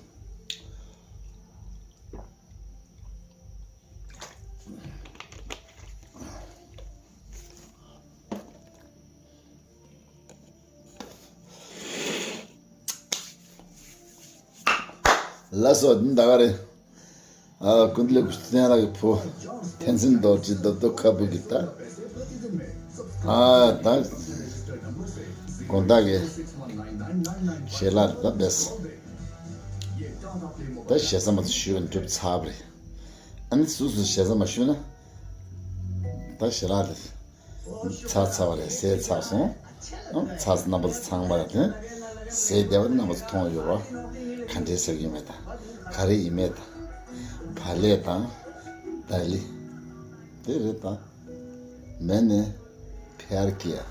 ལགས་སོ། འདི་ད་ག་རེད། ཨ། ཀུན་ལེགས་ཀུན་ལྡན་ལགས་ཀྱི་བུ། ཐན་སན་རྡོ་རྗེ་རྡོ་རྡོ་ཁ་བུ་གི་ད། ཨ། ད་དགོང་དག་གི་ཞལ་ལག་ད་བས། ད་ཞེ་ས་མ་ཚོ་ཞུས་པ་འགྲུབ་ཚར་བ་རེད། ཨ་ནི་སུ་སུ་ཞེ་ས་མ་ཞུས་ན། ད་ཞལ་ལག་དེ་ཚར་ཚར་བ་རེད། ཟས་ཚར་སོང་། ཨང་། ཚར་སོང་། རྣམ་པ་ཚོ་ཚང་མ་ལ་དེ་ཟས་བདེ་བ་རྣམ་པ་ཚོ་མཐོང་ཡོད་རོགས། ག་འདྲས་ཟེར་གྱི་མེད་ད། ག་རེ་ཡིན་མེད་ད། བག་ལེབ་དང་། ད་ལི། དེ་རེད་ད། མེད་ནས། ཕེར་ཀི་ཡ།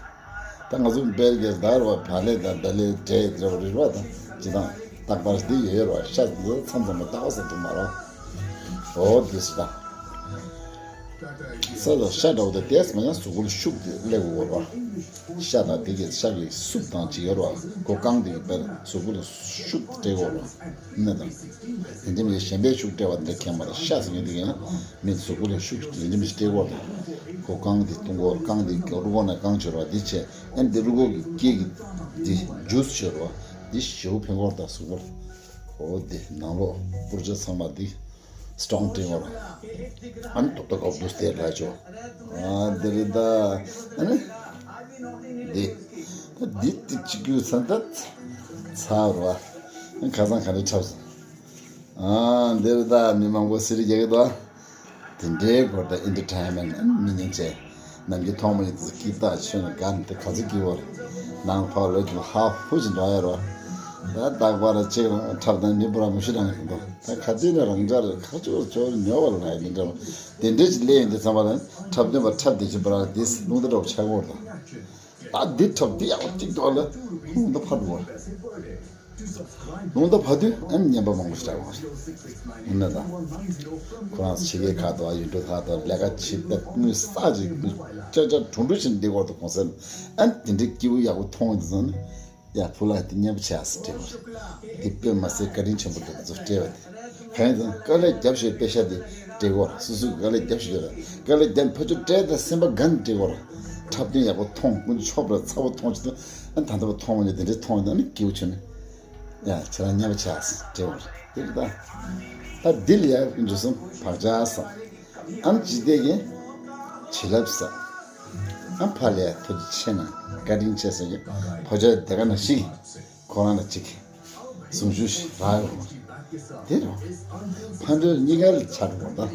ད་ང་ཚོ་དཔེར་གྱི་ཟླ་བ་བག་ལེབ་དང་ད་ལི་འབྲས་འདྲ་བ་རེད་བ་དང་ཅི་དང་རྟག་པར་འདི་ཡོད་ཡོད་ར། ཤ་འདི་མཚམས་མཚམས་མ་རྟག་པ་ཟ་ཐུབ་མ་ར། འོ་འདི་སུ་དང་། ས་ལ་ཤ་འདྲ་བོ་དང་ཏོག་ཙམ་ཡང་གཟུགས་པོ་ལ་ཤུགས་དེ་སླེབས་དགོས་ར། ཤ་དང་དེ་གི་ཤ་གི་སུབ་དང་ཅི་ཡོད་ར། གོ་རྐང་དེ་གི་དཔེར་གཟུགས་པོ་ལ་ཤུགས་དེ་སྤྲད་དགོས་ར། ནི་དང་། དེ་འདྲ་མི་གཞན་པའི་ཤུགས་སྤྲད་པ་འདི་ཁྱད་མ་རེད། ཤ་ཟེར་མཁན་དེ་གི་ཡང་མི་གཟུགས་པོ་ལ་ཤུགས་དེ་འདྲ་མི་སྤྲད་དགོས་ར། གོ་རྐང་དེ་བཏུང་དགོས་ར། རྐང་དེ་རུས་ཁོག་ནས་རྐང་ཆོད་ར་འདི་བྱས། ཨ་ནི་འདི་རུས་ཁོག་གི་སྐེ་གི་འདི་ཇུས་ཆོད་ར། འདི་ཞེ་པོ་ཕན་གོ་ར་ད་གཟུགས་པོ་ལ། འོ་འདི་ནང་ལོགས་པུར་ཇ་ཚང་མ་འདི་སི་ཊོང་སྤྲད་དགོས་ར། ཨ་ནི་རྡོག་རྡོག་གོག་འདུག་སྟེར་ལ་ཆོག་ཨ་འདི་རེད་ད། ཨ་ནི། འདི། ད་འདི་ཏིག་ཅིག་གུ་ཚང་ད། ཚ་བ་ར། ཁ་སང་ག་རེ་འཁྲབ་སོང་། ཨ་འདི་རེད་ད། མི་མང་པོ་སི་རི་རྒྱག་གི་འདུག་དེ་འདྲའི་སྐོར་དང་ཨེན་ཊར་ཊེན་མེན་ཊི་མི་ཉན་ཆེ། ནམ་རྒྱུན་མཐོང་མ་ཡིན་དུས་སྐྱིད་ཐག་ཆོད་ནས་དགའ་ནས་དེ་ག་ཚོད་སྐྱིད་པོ་རེད། ནང་ཕར་ལོག་གི་ཧ་ཧུ་ཞིག་འགྲོ་ཡ་རོ། ད་རྟག་པར་གཅིག་རང་འཁྲབ་དང་མི་འབོར་མི་ཤི་རང་གི་འདུག་ད་ག་དུས་ནས་རང་འཇགས་རེད། ཁ་ཆུ་ཆུ་ཉོ་བ་ལ་ཡིན་འདྲ་བ། དེ་འདྲས་ཀྱི་ལས་ཡིན་དུས་ཙམ་པ་ལ་འཁྲབ་སྟོན་པ་འཁྲབ་བསྡད་ཀྱི་བར་དེ་རླུང་རྟ་འདྲ་བོ་ཆགས་ཀྱི་ཡོད་རེད། ད་འདི་འཁྲབ་འདི་ཡག་པོ་གཅིག་འདུག་ལ་རླུང་རྟ་ཕར་འགྲོ་བ། རླུང་རྟ་ཕར་དུས་ཨ་ནི་ཉན་པ་མང་པོ་ཞིག་ཆགས་ཀྱི་ཡོད་རེད། ཡིན་ན་ད། ཁོ་རང་ཕྱི་རྒྱལ་ཁག་ཏུ་ཡུལ་གྲུ་ཁག་ཏུ་ལས་ཀ་བྱེད་པའི་དངུལ་བསགས་ཀྱི་ཅ་ཅ་གྲུང་གྲུང་ཞིག་འདི་སྐོར་དུ་གོང་གསལ་ཨ་ནི་དེ་འདྲའི་སྐྱིད་པོ་ཡག་པོ་མཐོང་ཡོང་དུས་ཙང་ནི། ཡ་བུ་ལགས་དེ་སྙན་པོ་བྱས་ཟེར་སྤྲད་པ་རེད། དེ་དཔེ་མ་སྲིད་བཀའ་དྲིན་ཆེན་པོ་འདུག་ཚོ་སྤྲད་པ་དེ། གང་ཡིན་ཟེར་ན་དཀའ་ལས་རྒྱབ་ཞེས་པེ་ཤ་དེ་སྤྲད་གོ་ར། སོ་སོས་དཀའ་ལས་རྒྱབ་ཞེས་ཡོད་ར། དཀའ་ལས་རྒྱབ་ཕ་ཆོས་སྤྲད་དང་སེམས་པ་དགའ་ནས་སྤྲད་གོ་ར། འཁྲབ་སྟོན་ཡག་པོ་མཐོང་ཀུན་ཆོབ་ར་ཚ་བོ་མཐོང་ཆེ་དུ་ཨ་ད་ལྟ་བ་མཐོང་བ་ནས་དེ་འདྲའི་མཐོང་ཡོད་ན་ནི་སྐྱིད་པོ་བྱུང་ནས། ཡ་ཁྱེད་རང་སྙན་པོ་བྱས་ཟེར་སྤྲད་པ་རེད། དེ་རེད་ད། ད་འདི་ལ་ཡ་འཇུ་སོང་བག་ཆགས་སོང་། ཨ་ནི་ཅི་སྟེ་གི། བྱིན་རླབས་ཟེར། ཨ་ཕ་ལས་ཐུགས་རྗེ་ཆེ་གནང་བཀའ་དྲིན་ཆེ་ཟེར་གི། ཕོ་ཆོས་དེ་ག་ནང་ཞིག་ཁོ་རང་ལ་ཅིག་གཟུངས་གཞུག་ཞིག་རག་ཡོང་བ་དེ་རེད། ཕ་འདོད་གཉིས་ཀ་ལ་ཆགས་འགྲོ་ད།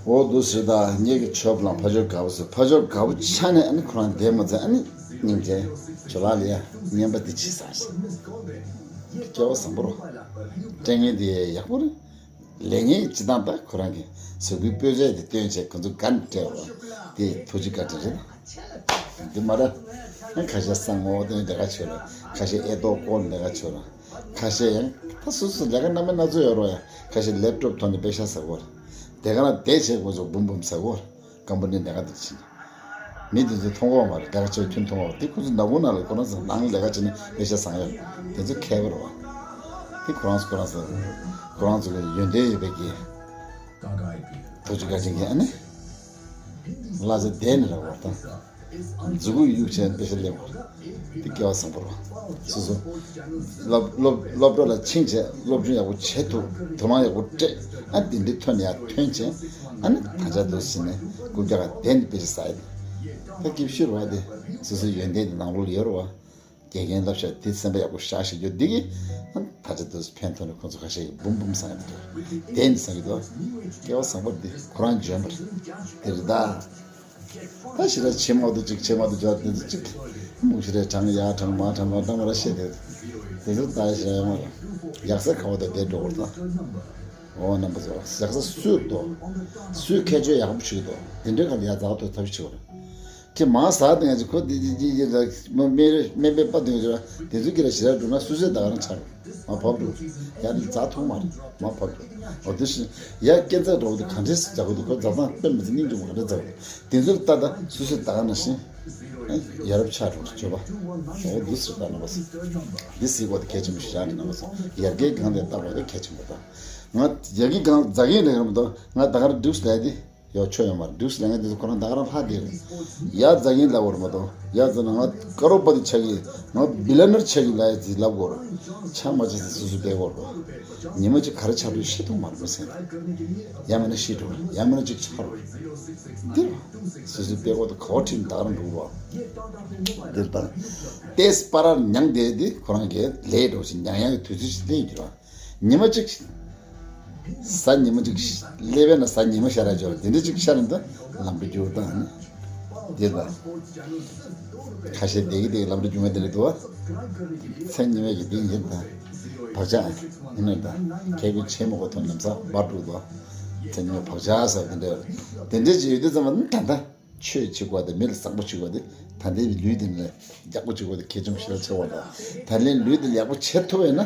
འོ་འདུག་ཟེར་ད་ངེད་ཀྱི་ཆོབ་ལང་ཕ་ཆོས་དགའ་བོ་ཟེར། ཕ་ཆོས་དགའ་བོ་ཆ་ནས་ཨ་ནི་ཁོ་རང་བསྡད་མ་ཚད་ཨ་ནི་སྙིང་རྗེ་ཇོ་ལགས་ལ་ཡ་རྔན་པ་འདི་ཅི་ཟ་ཟེར། སྐལ་བ་བཟང་པོ་རོ། སྤྲད་མཁན་དེ་ཡག་པོ་རེད། ལས་ངན་གྱི་སྤྱི་བཏང་དང་ཁོ་རང་གི་གཟུགས་པོའི་སྤོས་ཚད་དེ་སྟོན་བྱས་ཁོ་ཚོ་དགའ་ནས་སྤྲད་པ་དེ་ཐུགས་རྗེ་བཀའ་དྲིན་རེད། འདི་མ་རེད། ཁ་ཤས་གསང་བ་སྟོན་ལས་ཀ་བྱོས་ར། ཁ་ཤས་ཨེ་ཏོག་བསྐོར་ལས་ཀ་བྱོས་ར། ཁ་ཤས་ཡང་ད་སོ་སོ་ལས་ཀ་སྣ་མིན་སྣ་ཚོགས་ཡོད་རོགས་ཡ། ཁ་ཤས་ལེབ་ཀྲོབ་ཐོག་ནས་པེ་ཤ་ཟ་གོ་ར། དེ་ག་ན་བསྡད་བྱས་ཁོ་ཚོ་འབུམ་འབུམ་ཟ་གོ་ར། ཀམ་པ་ནི་ལས་ཀ་འདི་བྱེད། མི་འདི་ཚོ་མཐོང་གོ་མ་རེད། ལས་ཀ་བྱེད་ཁྱོན་མཐོང་གོ་དེ་ཁོ་ཚོ་ནག་ཁུང་ནང་ལ་ཁོ་རང་ཚོ་ནང་ལས་ཀ་བྱེད་ནས་ལས་བྱ་བཟང་ཡོད་དེ་ཚོ་མཁས་པ་རེད་བ། དེ་ཁོ་རང་ཚོ་ཁོ་རང་ཚོ་ཁོ་རང་ཚོ་གི་ཡོན་ཏན་ཡོད་པའི་གི་ཐུགས་རྗེ་བཀའ་དྲིན་གྱིས་ཨ་ནི་ལྷ་ཚོ་བསྡད་ནས་རེད་བ་དང་མཛུ་གུ་གཡུག་བྱས་ནས་དཔེ་ཆ་ལེན་བ། དེ་སྐལ་བ་བཟང་པོ་རེད། སོ་སོ། སློབ་སློབ་སློབ་གྲྭ་ལ་ཕྱིན་བྱས་སློབ་སྦྱོང་ཡག་པོ་བྱེད་ཐུབ་དོ་སྣང་ཡག་པོ་སྤྲད། ཨ་དེ་འདྲའི་ཐོན་ཡག་ཐོན་བྱས། ཨ་ནི་ད་ཆ་དུ་ཕྱིན་ནས་རྐུབ་བཀྱག་ག་བསྡད་ནས་དཔེ་ཆ་ཟ་ཡི་དེ། ད་སྐྱིད་ཤོར་བ་དེ་སོ་སོའི་ཡོན་ཏན་དེ་ནང་ལོགས་ལ་ཡོད་རེད་བ། དགེ་རྒན་བསླབ་བྱ་དེ་སེམས་པ་ཡག་པོ་བཞག་ཤེས་རྒྱུ་འདི་གིས་ཨ་ནི་ད་ཆ་དུ་ཕན་ཐོགས་ནས་ཁོང་ཚོ་ཁ་ཤས་ཀྱིས་འབུམ་འབུམ་ཟ་ཡི་འདུག་བསྡད་ནས་ཟ་གི་འདུག་སྐལ་བ་བཟང་པོ་འདི་ཁོ་རང་འཇོན་པ་རེད། དེ་རེད་ད། ད་ཞེ་དྲག་ཆེ་མ་འདུག་ཅིག་ཆེ་མ་འདུག་ཅག་དེ་ཚོ་ཅིག་མུག་ཞེ་དྲག་གྲང་ཡག་གྲང་མ་གྲང་མ་གྲང་མ་ར་བཤད་དེ་དེ་ཚོ་ད་ཞེ་དྲག་ཡག་མ་རེད། ཡག་ས་ཁ་བ་དང་བསྡད་འགྲོ་བར་ད། འོ་རྣམ་པ་ཚོ་ཡག་ས་སུས་འདུག་སུས་ཁྱད་ཆོས་ཡག་པོ་ཞིག་འདུག་དེ་འདྲའི་ཁ་ལ་ཡག་ཛག་ཐོག་ཐབས་ཤིག་བྱེད་དགོས་རེད། ཁྱེད་མང་ཟག་དེ་ང་ཚོ་ཁོ་དེ་དེ་དེ་དེ་ལ་མི་མི་རེ་སྨན་པའི་པ་དོན་ཡོད་ར་དེ་ཚོ་གི་ལ་ཞེ་དྲག་འགྲོ་ན་སུ་སུས་ད་ག་རང་ཆགས་རེད། མ་བབ་འགྲོ། ཡ་ནི་ཛག་ཐུབ་མ་རེད། མ་བབ་འགྲོ། འོ་དེ་བཞིན་ཡ་སྐྱེ་འཚར་འགྲོ་བ་དེ་ག་འདྲས་སུ་ཛག་གི་འདུག་ཁོ་ཛག་སྟངས་དཔེ་མི་སྲིད་སྙིང་རྗེ་མོ་ག་འདྲས་ཛག་གི་འདུག་དེ་ཚོ་ལ་ལྟ་ད་སུ་སུས་ད་ག་ནང་བཞིན་ཡ་རབས་ཆགས་འགྲོ་བརྗོད་པ། འོ་འདི་སུ་ལྟ་ན་བ་སུ་འདི་སྲིད་གོ་དེ་གལ་ཆེན་པོ་ཞིག་རག་གི་ན་བ་སུ་ཡར་རྒྱས་གང་དེ་ལྟ་བ་དེ་གལ་ཆེན་པོ་ད། ང་ཡ་གི་གང་ཛ་གི་ལས་རམ་དང་ང་ད་གར་འདུག་ལས་དེ་ཡོ་ཆོ་ཡོང་མར་འདུག་ལས་ངན་དེ་ཚོ་ཁོ་རང་ད་གར་ལྷག་དེ་རེད། ཡ་ཛ་གི་ལ་བོར་མ་དང་ཡ་ཛ་ན་ང་ཀ་རོ་པ་དི་ཆག་གི་ང་བི་ལ་ནར་ཆག་གི་ལ་ཡ་ཛི་ལབ་གོ་ར་ཆ་མ་ཆ་ཟི་སུ་སུ་པེ་གོ་ར་ཉི་མ་ཅིག་ག་རེ་ཆག་འགྲོ་ཤི་ཐུང་མ་རེད་མ་སེང་ཡ་མེད་ན་ཤི་འགྲོ་ཡ་མེད་ན་ཅིག་ཆག་རོ་འདི་ར་སུ་སུ་པེ་གོ་དི་ཁོ་ཁྲིམ་ད་གར་འགྲོ་བ་འདིར་དང་ཏེས་པ་ར་མྱང་དེ་དི་ཁོ་རང་གི་ལས་འགྲོ་ཞིག་མྱང་ཡ་གི་དུས་ཚོད་ཞིག་ལེན་གྱི་ར། ཉི་མ་གཅིག་གཟའ་ཉི་མ་གཅིག་སླེབས་པས་ན་གཟའ་ཉི་མ་ཤར་ར་འབྱོར་དེ་འདྲ་གཅིག་ཤར་ན་ད་ལམ་འགྲོ་རྒྱུག་དང་འདི་ལ་ཁ་ཤས་བསྡད་ཀྱི་བསྡད་ཀྱི་ལམ་འགྲོ་རྒྱུག་མེད་དེ་རེད་འདུག་བ། མཚན་ཉི་མའི་གི་འདི་ཡིན་ད་བག་ཆགས་ཡིན་ན་ད་ཁྱེད་ཀྱི་ཆེན་མོ་གོ་ཐོན་ནམ་ས་བར་འགྲོ་དོ། མཚན་ཉི་མ་བག་ཆགས་ཟེར་དེ་འདྲ་དེ་འདྲ་ཅིག་ཡོད་དུས་ཙམ་པ་ད་ད། ཆོས་བྱེད་དགོས་དེ་མི་ལ་བཟང་པོ་བྱེད་དགོས་དེ་ད་ལྟའི་ལུས་འདི་ནི་ཡག་པོ་བྱེད་དགོས་དེ་གལ་ཆེན་པོ་ཞིག་ལ་ཆེ་བ་དང་ད་ལྟའི་ལུས་འདི་ལ་ཡག་པོ་བྱེད་ཐུབ་པས་ན་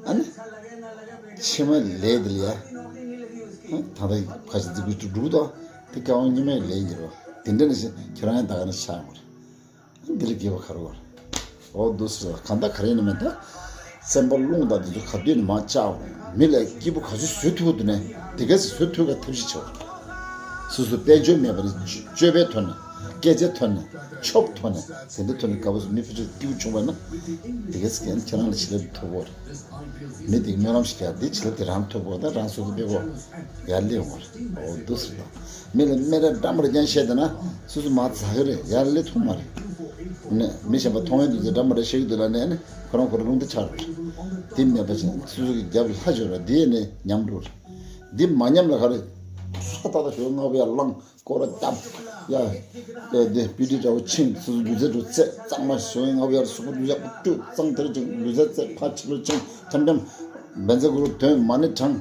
ཨ་ནི་ཕྱི་མ་ལས་འདི་ལ་ཡ་ད་ལྟ་ཁ་ཅིག་འཛིན་པའི་དུ་འགྲུབ་དོ་དེ་སྐལ་བ་སྔོན་མའི་ལས་ཡིན་རོ་དེ་འདྲ་ནི་ཁྱེད་རང་ཡང་ད་ག་ནི་ཆགས་མ་རེད། འདི་ལ་དགེ་བ་ག་རེ་བ་རེད། འོ་འདུག་ཟེར་བ་གང་ལྟར་ག་རེ་ཡིན་ན་མེད་ད། སེམས་པ་རླུང་དང་འདི་ཚོ་ག་དུས་ནས་མར་བཅག་འོང་། མི་ལ་སྐྱིད་པོ་ག་ཚོད་བཟོ་ཐུབ་འདུག་ནས་དེ་ག་ཚོད་བཟོ་ཐུབ་པའི་ཐབས་ཤེས་བྱེད་འོང་། སོ་སོ་དཔལ་འབྱོར་མེད་པ་ནི་སྤྱོད་པའི་ཐོག་ནས་སྐད་ཆའི་ཐོག་ནས་ཆོབ་ཐོག་ནས་དེ་འདྲའི་ཐོག་ནས་དགའ་པོ་བཟོ་མི་ཕལ་ཆེར་སྐྱིད་པོ་བྱུང་བ་ན་དེ་ག་ཚོད་ཀྱང་ཁྱེད་རང་ལ་བྱིན་རླབས་ཐོབ་འོང་། མི་དེ་སྨོན་ལམ་ཞིག་རྒྱག་འདི་བྱིན་རླབས་དེ་རང་ཐོབ་འོང་ད་རང་སོ་སོ་སྤེལ་འོང་། ཡར་སླེབས་འོང་། འོ་འདུག་ཟེར་དང་། མི་ལ་སྨད་ར་འདྲ་མ་རེ་ཀྱང་བཤད་དེ་ན་སོ་སོ་མ་ཚ་གི་རེད་ཡར་སླེབས་ཐུབ་མ་རེད། ནས་མི་གཞན་པ་མཐོང་ཡོང་དུས་ཚོད་འདྲ་མ་རེ་བཤད་ཀྱི་འདུག་ལ་ནས་ནི་ཁོ་རང་ཁོ་རང་རླུང་རྟ་ཆགས་རེད། དེ་མེད་པ་ཅིག་སོ་སོ་གི་རྒྱབ་ལ་ལྷ་བྱོས་ར་དེ་ནས་ཉམས་འགྲོ་རེད། འདི་མ་ཉམས་ལ་ག་རེ། ས་ཏག་ཏག་ཞོག་ལྔ་པོ་ཡར་བླངས་སྐོར་ར་བརྒྱབ། ཡ། ཨེ་དེ་པི་ཏི་འདྲ་བོ་ཕྱིན་སོ་སོ་ལུས་རྩལ་འགྲོ་རྩེ་གཙང་མ་ཞོག་ལྔ་པོ་ཡར་གཟུགས་པོ་ཡག་པོ་བཀྲུས་གཙང་དེར་ཅིག་ལུས་རྩལ་རྩེ་ཕར་ཕྱི་ལོ་ཕྱིན་འཁྱམ་འཁྱམ། བན་ཚེ་གུ་རུ་དོན་མ་ཎི་བགྲང་།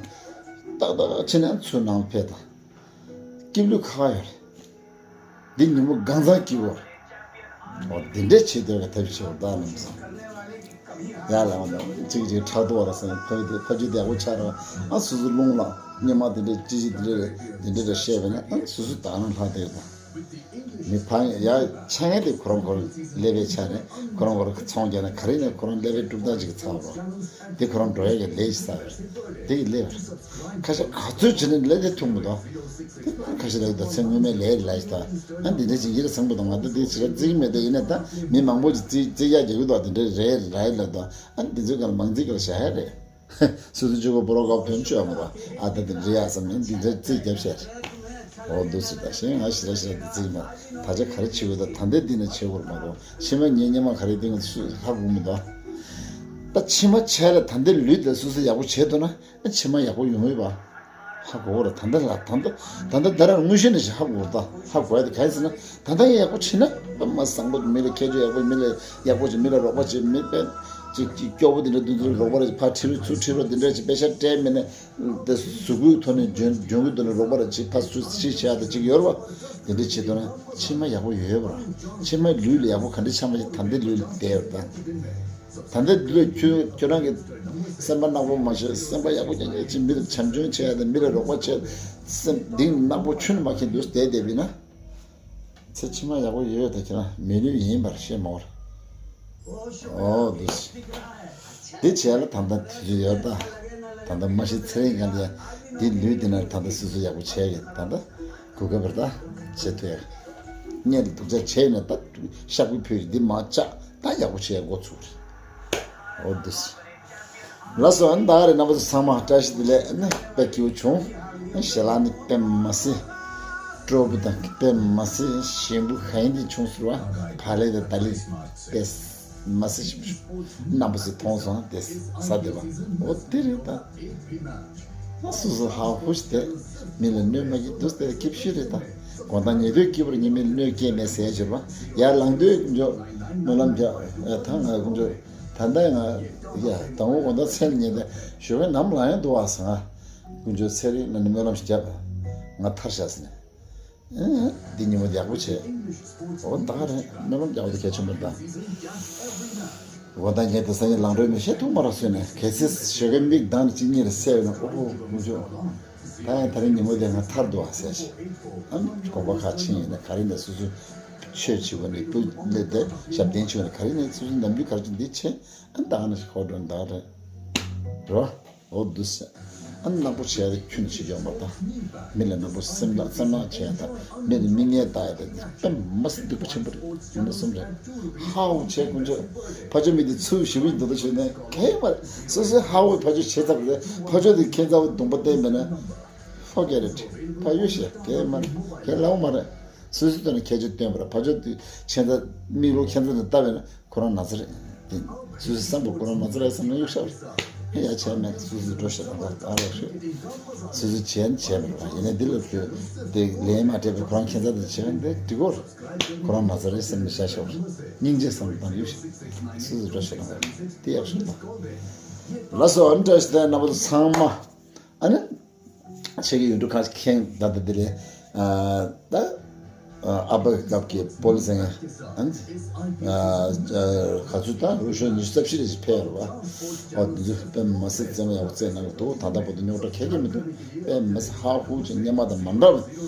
ཏག་ཏག་ཕྱིན་ནས་ཚུར་ནང་ཕེབས་དང་། སྐྱིབས་ལུས་ཁ་ཁ་ཡོད་རེད། འདི་ཉིན་མོ་གང་ཚང་སྐྱིད་པོ་རེད། འོ་འདི་འདྲའི་བྱེད་སྡོད་པའི་ཐབས་ཤེས་བར་ཐག་ལམ་སང་། ཡ་ལ་འོ་ན་གཅིག་གཅིག་ཕྲག་དོག་ར་སང་ཕ་གི་དེ་ཕ་རྒྱུད་བདེ་པོ་ཆགས་ར་ཨ་སོ་སོ་རླུང་ལ་སྙེ་མ་འདི་འདྲའི་ཅི་ཞིག་འདི་འདྲའི་འདི་འདྲའི་ར་བཤད་པས་ན་ཨ་སོ་སོ་ད་རང་ལྷག་བསྡད་དང་། མི་ཕ་ཡ་ཆ་ངན་དེ་ཁོ་རང་ཁོ་རང་ཀླད་པའི་ཆ་ནས་ཁོ་རང་ཁོ་རང་ཚོང་རྒྱག་ན་ག་རེ་ནས་ཁོ་རང་ཀླད་པའི་གྲུབ་སྟངས་ཅིག་ཚང་རོགས། དེ་ཁོ་རང་འགྲོ་ཡ་གི་ལས་ཤིག་བསགས་ཡོད་རེད། དེ་གི་ལས་རེད། ཁ་ཤས་ག་ཚོད་བྱས་ནས་ལས་དེ་ཐུབ་མི་འདུག་དེ་ཁ་ཤས་ལ་ད་ཚེ་སྔོན་མའི་ལས་རེད་ལ་ཞིག་ད། ཨ་འདི་འདྲ་ཅིག་ཡིད་ལ་ཚང་པོ་དང་ང་ད་དེ་ཞིག་ལ་བརྩི་གི་མེད་དེ་ཡིན་ན་ད་མི་མང་པོ་ཅིག་བརྩི་བརྩི་ཡ་རྒྱག་གི་འདུག་དེ་འདྲ་རེད་རེད་ལ་ད། ཨ་འདི་ཚོའི་སྒང་ལ་མང་བརྩི་གི་ལ་བྱ་ཡ་རེད། སོ་སོ་གཅིག་པོ་པོ་རོ་གབ་ཐོན་ཆོད་མ་ར་ཨ་ད་དེ་འདྲ་ཡ་བསམ་ནས་འདི་འདྲ་བརྩི་རྒྱབ་བྱས་རེད། འོ་འདུག་ཟེར་ད་ཞེས་ང་ཞེ་དྲག་ཞེ་དྲག་འདི་བརྩི་གི་མ་ད་ཆ་ག་རེ་བྱེད་དགོས་ད་ད་འདི་འདི་ན་བྱེད་དགོས་མ་གཏོགས་ཕྱི་མ་ངའི་སྙེ་མ་ག་རེ་འདི་ང་ཚོ་ཧ་གོ་མི་འདུག་ད་ཕྱི་མ་བྱས་ལ་ད་འདི་ལུས་ད་སོ་སོ་ཡག་པོ་བྱས་ཐུབ་ན། ཕྱི་མ་ཡག་པོ་ཡོང་ངེས་པ། ཧ་གོ་བ་ར་ད་ལྟ་ལ་ད་ལྟ་ད་ལྟ་ད་རང་དངོས་གཞི་ནས་ཞིག་ཧ་གོ་བ་ད་ཧ་གོ་ཡ་དེ་ག་རེ་ཟེར་ན་ད་ལྟ་ཡག་པོ་བྱེད་ན་དཔེ་མ་བཟང་པོ་མི་ལ་ཁྱད་ཆོས་ཡག་པོ་མི་ལ་ཡག་པོ་བྱེད་མི་ལ་རོགས་པ་བྱེད་མི་དཔེ་ཅིག་ཅིག་སྐྱོ་པོ་དེ་འདྲ་དུས་ཚོད་རོགས་པ་ར་ཕར་ཁྲིད་རོགས་ཚུར་ཁྲིད་རོགས་དེ་འདྲ་ཅིག་དཔེ་ཤ་སྤྲད་མེད་ནས་དེ་གཟུགས་པོའི་ཐོག་ནས་འཇོན་འཇོན་གྱི་འདུག་ན་རོགས་པ་ར་ཅིག་ཕར་ཚུར་ཅིག་བྱེད་ཡ་ད་ཅིག་ཡོད་ར་བ་དེ་འདྲ་བྱེད་དུས་ན་ཕྱི་མ་ཡག་པོ་ཡོད་པ་ར་ཕྱི་མ་ལུས་ལ་ཡག་པོ་ག་འདྲ་ཆགས་མ་ཤེས་ད་ལྟའི་ལུས་ལ་བསྡད་ཡོད་ད། ད་ལྟ་འདི་ལ་ཁྱོད་ཁྱོད་རང་གི་སེམས་པ་ནག་པོ་མ་བྱེད། སེམས་པ་ཡག་པོ་རྐྱང་རྐྱང་ཅིག་མི་ལ་བྱམས་སྐྱོང་བྱེད་ཡ་དང་མི་ལ་རོགས་པ་བྱེད། སེམས་གཏིང་ནག་པོ་ཁྱོན་ནས་མ་མཁྱེན་དུས་བསྡད་བསྡད་པ་ཡིན་ན། ཚེ་ཕྱི་མ་ཡག་པོ་ཡོད་ཡོད་ད་ཁྱེད་རང་མི་ལུས་ཡིན་པར་ཤེས་མ་འོར། འོ་འདུག་སེ། འདི་བྱས་ལ་ད་ལྟ་དུས་ཚོད་ཡོད་ད། ད་ལྟ་མ་གཞི་ཚེ་རིང་ག་ལ་ཡ་འདི་ལུས་འདི་ན་ད་ལྟ་སོ་སོ་ཡག་པོ་བྱས་ཡོད་ད་ལྟ། གོ་སྐབས་རེད་ད། བྱེད་ཐུབ་ཡ། གཉེན་ལ་སྡུག་ཅག་བྱས་ཡོད་ན་ད་ཤག་པའི་ཕུད་འདི་མ་བཅག་ད་ཡག་པོ་བྱེད་ཡ་འགོ་ཚུགས་རེད། འོ་འདི་སེ། ལགས་སོ་ཨ་ནི་ད་ག་རེད་རྣམ་པ་ཚོ་ཚང་མ་བཀྲ་ཤིས་བདེ་ལེགས་ཨ་ནི་དཔེ་སྐྱིད་པོ་བྱུང་། ཨ་ཞལ་ལག་ནི་དཔེ་མ་སྲིད་སྤྲོ་པོ་དང་དཔེ་མ་སྲིད་ཞིམ་པོ་ག་ཡིན་དེ་བྱུང་ཟེར་བ་བག་ལེབ་དང་ད་ལི་དཔེ་མ་སྲིད་ཞིམ་པོ་བྱུང་། རྣམ་པ་ཚོས་མཐོང་སོང་དེ་ཟ་བདེ་བ་འོ་དེ་རེད་ད། ང་སོ་སོ་ཧ་ཧུ་ཞིག་དེ་མི་ལ་གནོད་མ་གི་འདུག་དེ་སྐྱིད་ཤོས་རེད་ད། དགོང་དག་ཉལ་དུས་སྐྱིད་པོར་ཉི་མའི་གནོད་སྐྱེལ་མེད་ཟེར་ཞོར་བ། ཡར་ལངས་དུས་ཀུན་སྤྱོད་སྨོན་ལམ་རྒྱག་ད་ང་ཀུན་སྤྱོད་ད་ལྟ་ང་ཡ་དང་པོ་དགོང་དག་མཚན་ཉལ་ཏེ་ཞོགས་ཀས་ནམ་ལངས་ཡང་འདུག་བ་ཟེར། ང་ཀུན་སྤྱོད་ཚེ་རིང་ན་ནི་སྨོན་ལམ་ཞིག་བརྒྱབ། ང་ཐར་ཤག་ཟེར་ནས། ཨེ། འདི་ཉིན་མོ་ཡག་པོ་བྱས། འོ་ད་ག་རེད། སྨོན་ལམ་རྒྱག་པ་དེ་གལ་ཆེན་པོ་རེད་ད། འོ་ད་ངས་དེ་སང་ཉིན་ལངས་འགྲོ་མི་ཤེས་ཐུག་མ་རག་སོས་ནས་གལ་སྲིད་ཞོགས་ཀས་མིག་གདངས་གཅིག་གཉིས་རེ་གསལ་བས་ན་ཨོ་ཧོ་ཀུན་སྤྱོད། ད་ཡང་ད་རིང་ཉིན་མོ་དེ་ང་ཐར་འདུག་ཨ་ཟེར་ཞིག་ཨ་ནི་གོམ་པ་ཁ་ཕྱིན་ཡིན་ན་ག་རེ་ནས་སོ་སོའི་ཆོས་བྱེད་པ་ནས་སྤུ་ལས་དེ་ཞབས་བརྟན་བྱེད་པ་ནས་ག་རེ་ནས་སོ་སོའི་ནམ་རྒྱུན་ག་རེ་བྱེད་འདི་བྱེད་ཨ་ནི་ད་ག་ནས་ཤིག་ཧོ་འགྲོ་ནི་ད་ག་རེད། རོ། འོ་འདུག་ཟེར། ཨ་ནག་པོ་བྱས་ཏེ་ཁྱོན་ནས་བྱེད་ཀྱི་ཡོད་མ་རེད་ད། མི་ལ་ནག་པོ་སེམས་ནག་སེམས་ནག་བྱས་ད། མི་ལ་མི་ངན་ལྟ་ཡ་ད། དཔེ་མི་སྲིད་སྡུག་པོ་ཆེན་པོ་རེད། ཡིན་ན་གསུམ་རེད། ཧ་འུ་བྱས་ཀུན་སྤྱོད། ཕ་ཆོས་མི་དེ་ཚུལ་ཞིབ་ཀྱི་འདུག་ད་ཆོས་ནས་གལ་མ་རེད། སོ་སོའི་ཧ་འུ་ཕ་ཆོས་བྱེད་ཚར་རེད། ཕ་ཆོས་དེ་ཁྱད་མཚར་བ་གདོང་པ་བསྟན་པས་ན། Forget it. ཕ་ཡུལ་ཞེས་གལ་མ་རེད། གལ་ལའོ་མ་རེད། སོ་སོའི་ཐོག་ནས་ཁྱད་ཆོས་སྟོན་པར་ཕ་ཆོས་དེ་ཁྱད་མཚར་མིག་ལོག་ཁྱད་མཚར་དུ་ལྟ་བས་ན། ཁོ་རང་ན་ཚ་རེད། དེ་སོ་སོའི་བསམ་པ་ཁོ་རང་ན་ཚ་རེད་བསམ་ན་གཡུག་ཤག་རེད། ཡ་བྱས་མེད་སོ་སོའི་འགྲོ་ཤེས་རང་ད་ལྟ་རོགས་ཤོད། སོ་སོའི་བྱས་ན་བྱས་མེད་པ་ཡིན་ན་འདི་ལ་ཁྱོད་དེ་ལན་མ་སྤྲད་པའི་ཁོ་རང་ཁྱད་མཚར་དེ་བྱས་ན་འདི་འགྲིག་གོ་རེད། ཁོ་རང་ན་ཚ་རེད་བསམ་ནས་བྱ་ཤོག་རེད། སྙིང་རྗེ་བསམ་བཏང་གཡུག་ཤག་སོ་སོའི་འགྲོ་ཤེས་རང་དེ་ཡག་ཤོས་དང་། ལགས་སོ་ཨ་ནི་བཀྲ་ཤིས་བདེ་ལེགས་རྣམ་པ་ཚོ་ཚང་མ། ཨ་ནི། ཆེད་ཀྱི་ཡུལ་གྲུ་ཁག་ཅིག་ཁེངས་ད་ལྟ་དེ་ལས། ད། ཨ་ཕ་གི་སྐབས་ཀྱི་པོ་ལི་ཟེར་མཁན། ཨ་ནི། ག་ཚོད་ད་རུ་ཤོ་ཉི་ཤུ་རྩ་བཞི་རེ་ཞིག་ཕེབས་ཡོད་རེད་བ། ཨོ་དེ་ཚོ་དཔེ་མ་སྲིད་རྩེད་མོ་ཡག་པོ་རྩེས་གནང་གི་འདུག་ད་ལྟ་བར་དུ་རྙོག་དྲ་ག་གེ་མི་འདུག་དཔེ་མ་སྲིད་ཧ་ཧུ་ཅིག་སྔོན་མ་དང་མ་འདྲ་བ།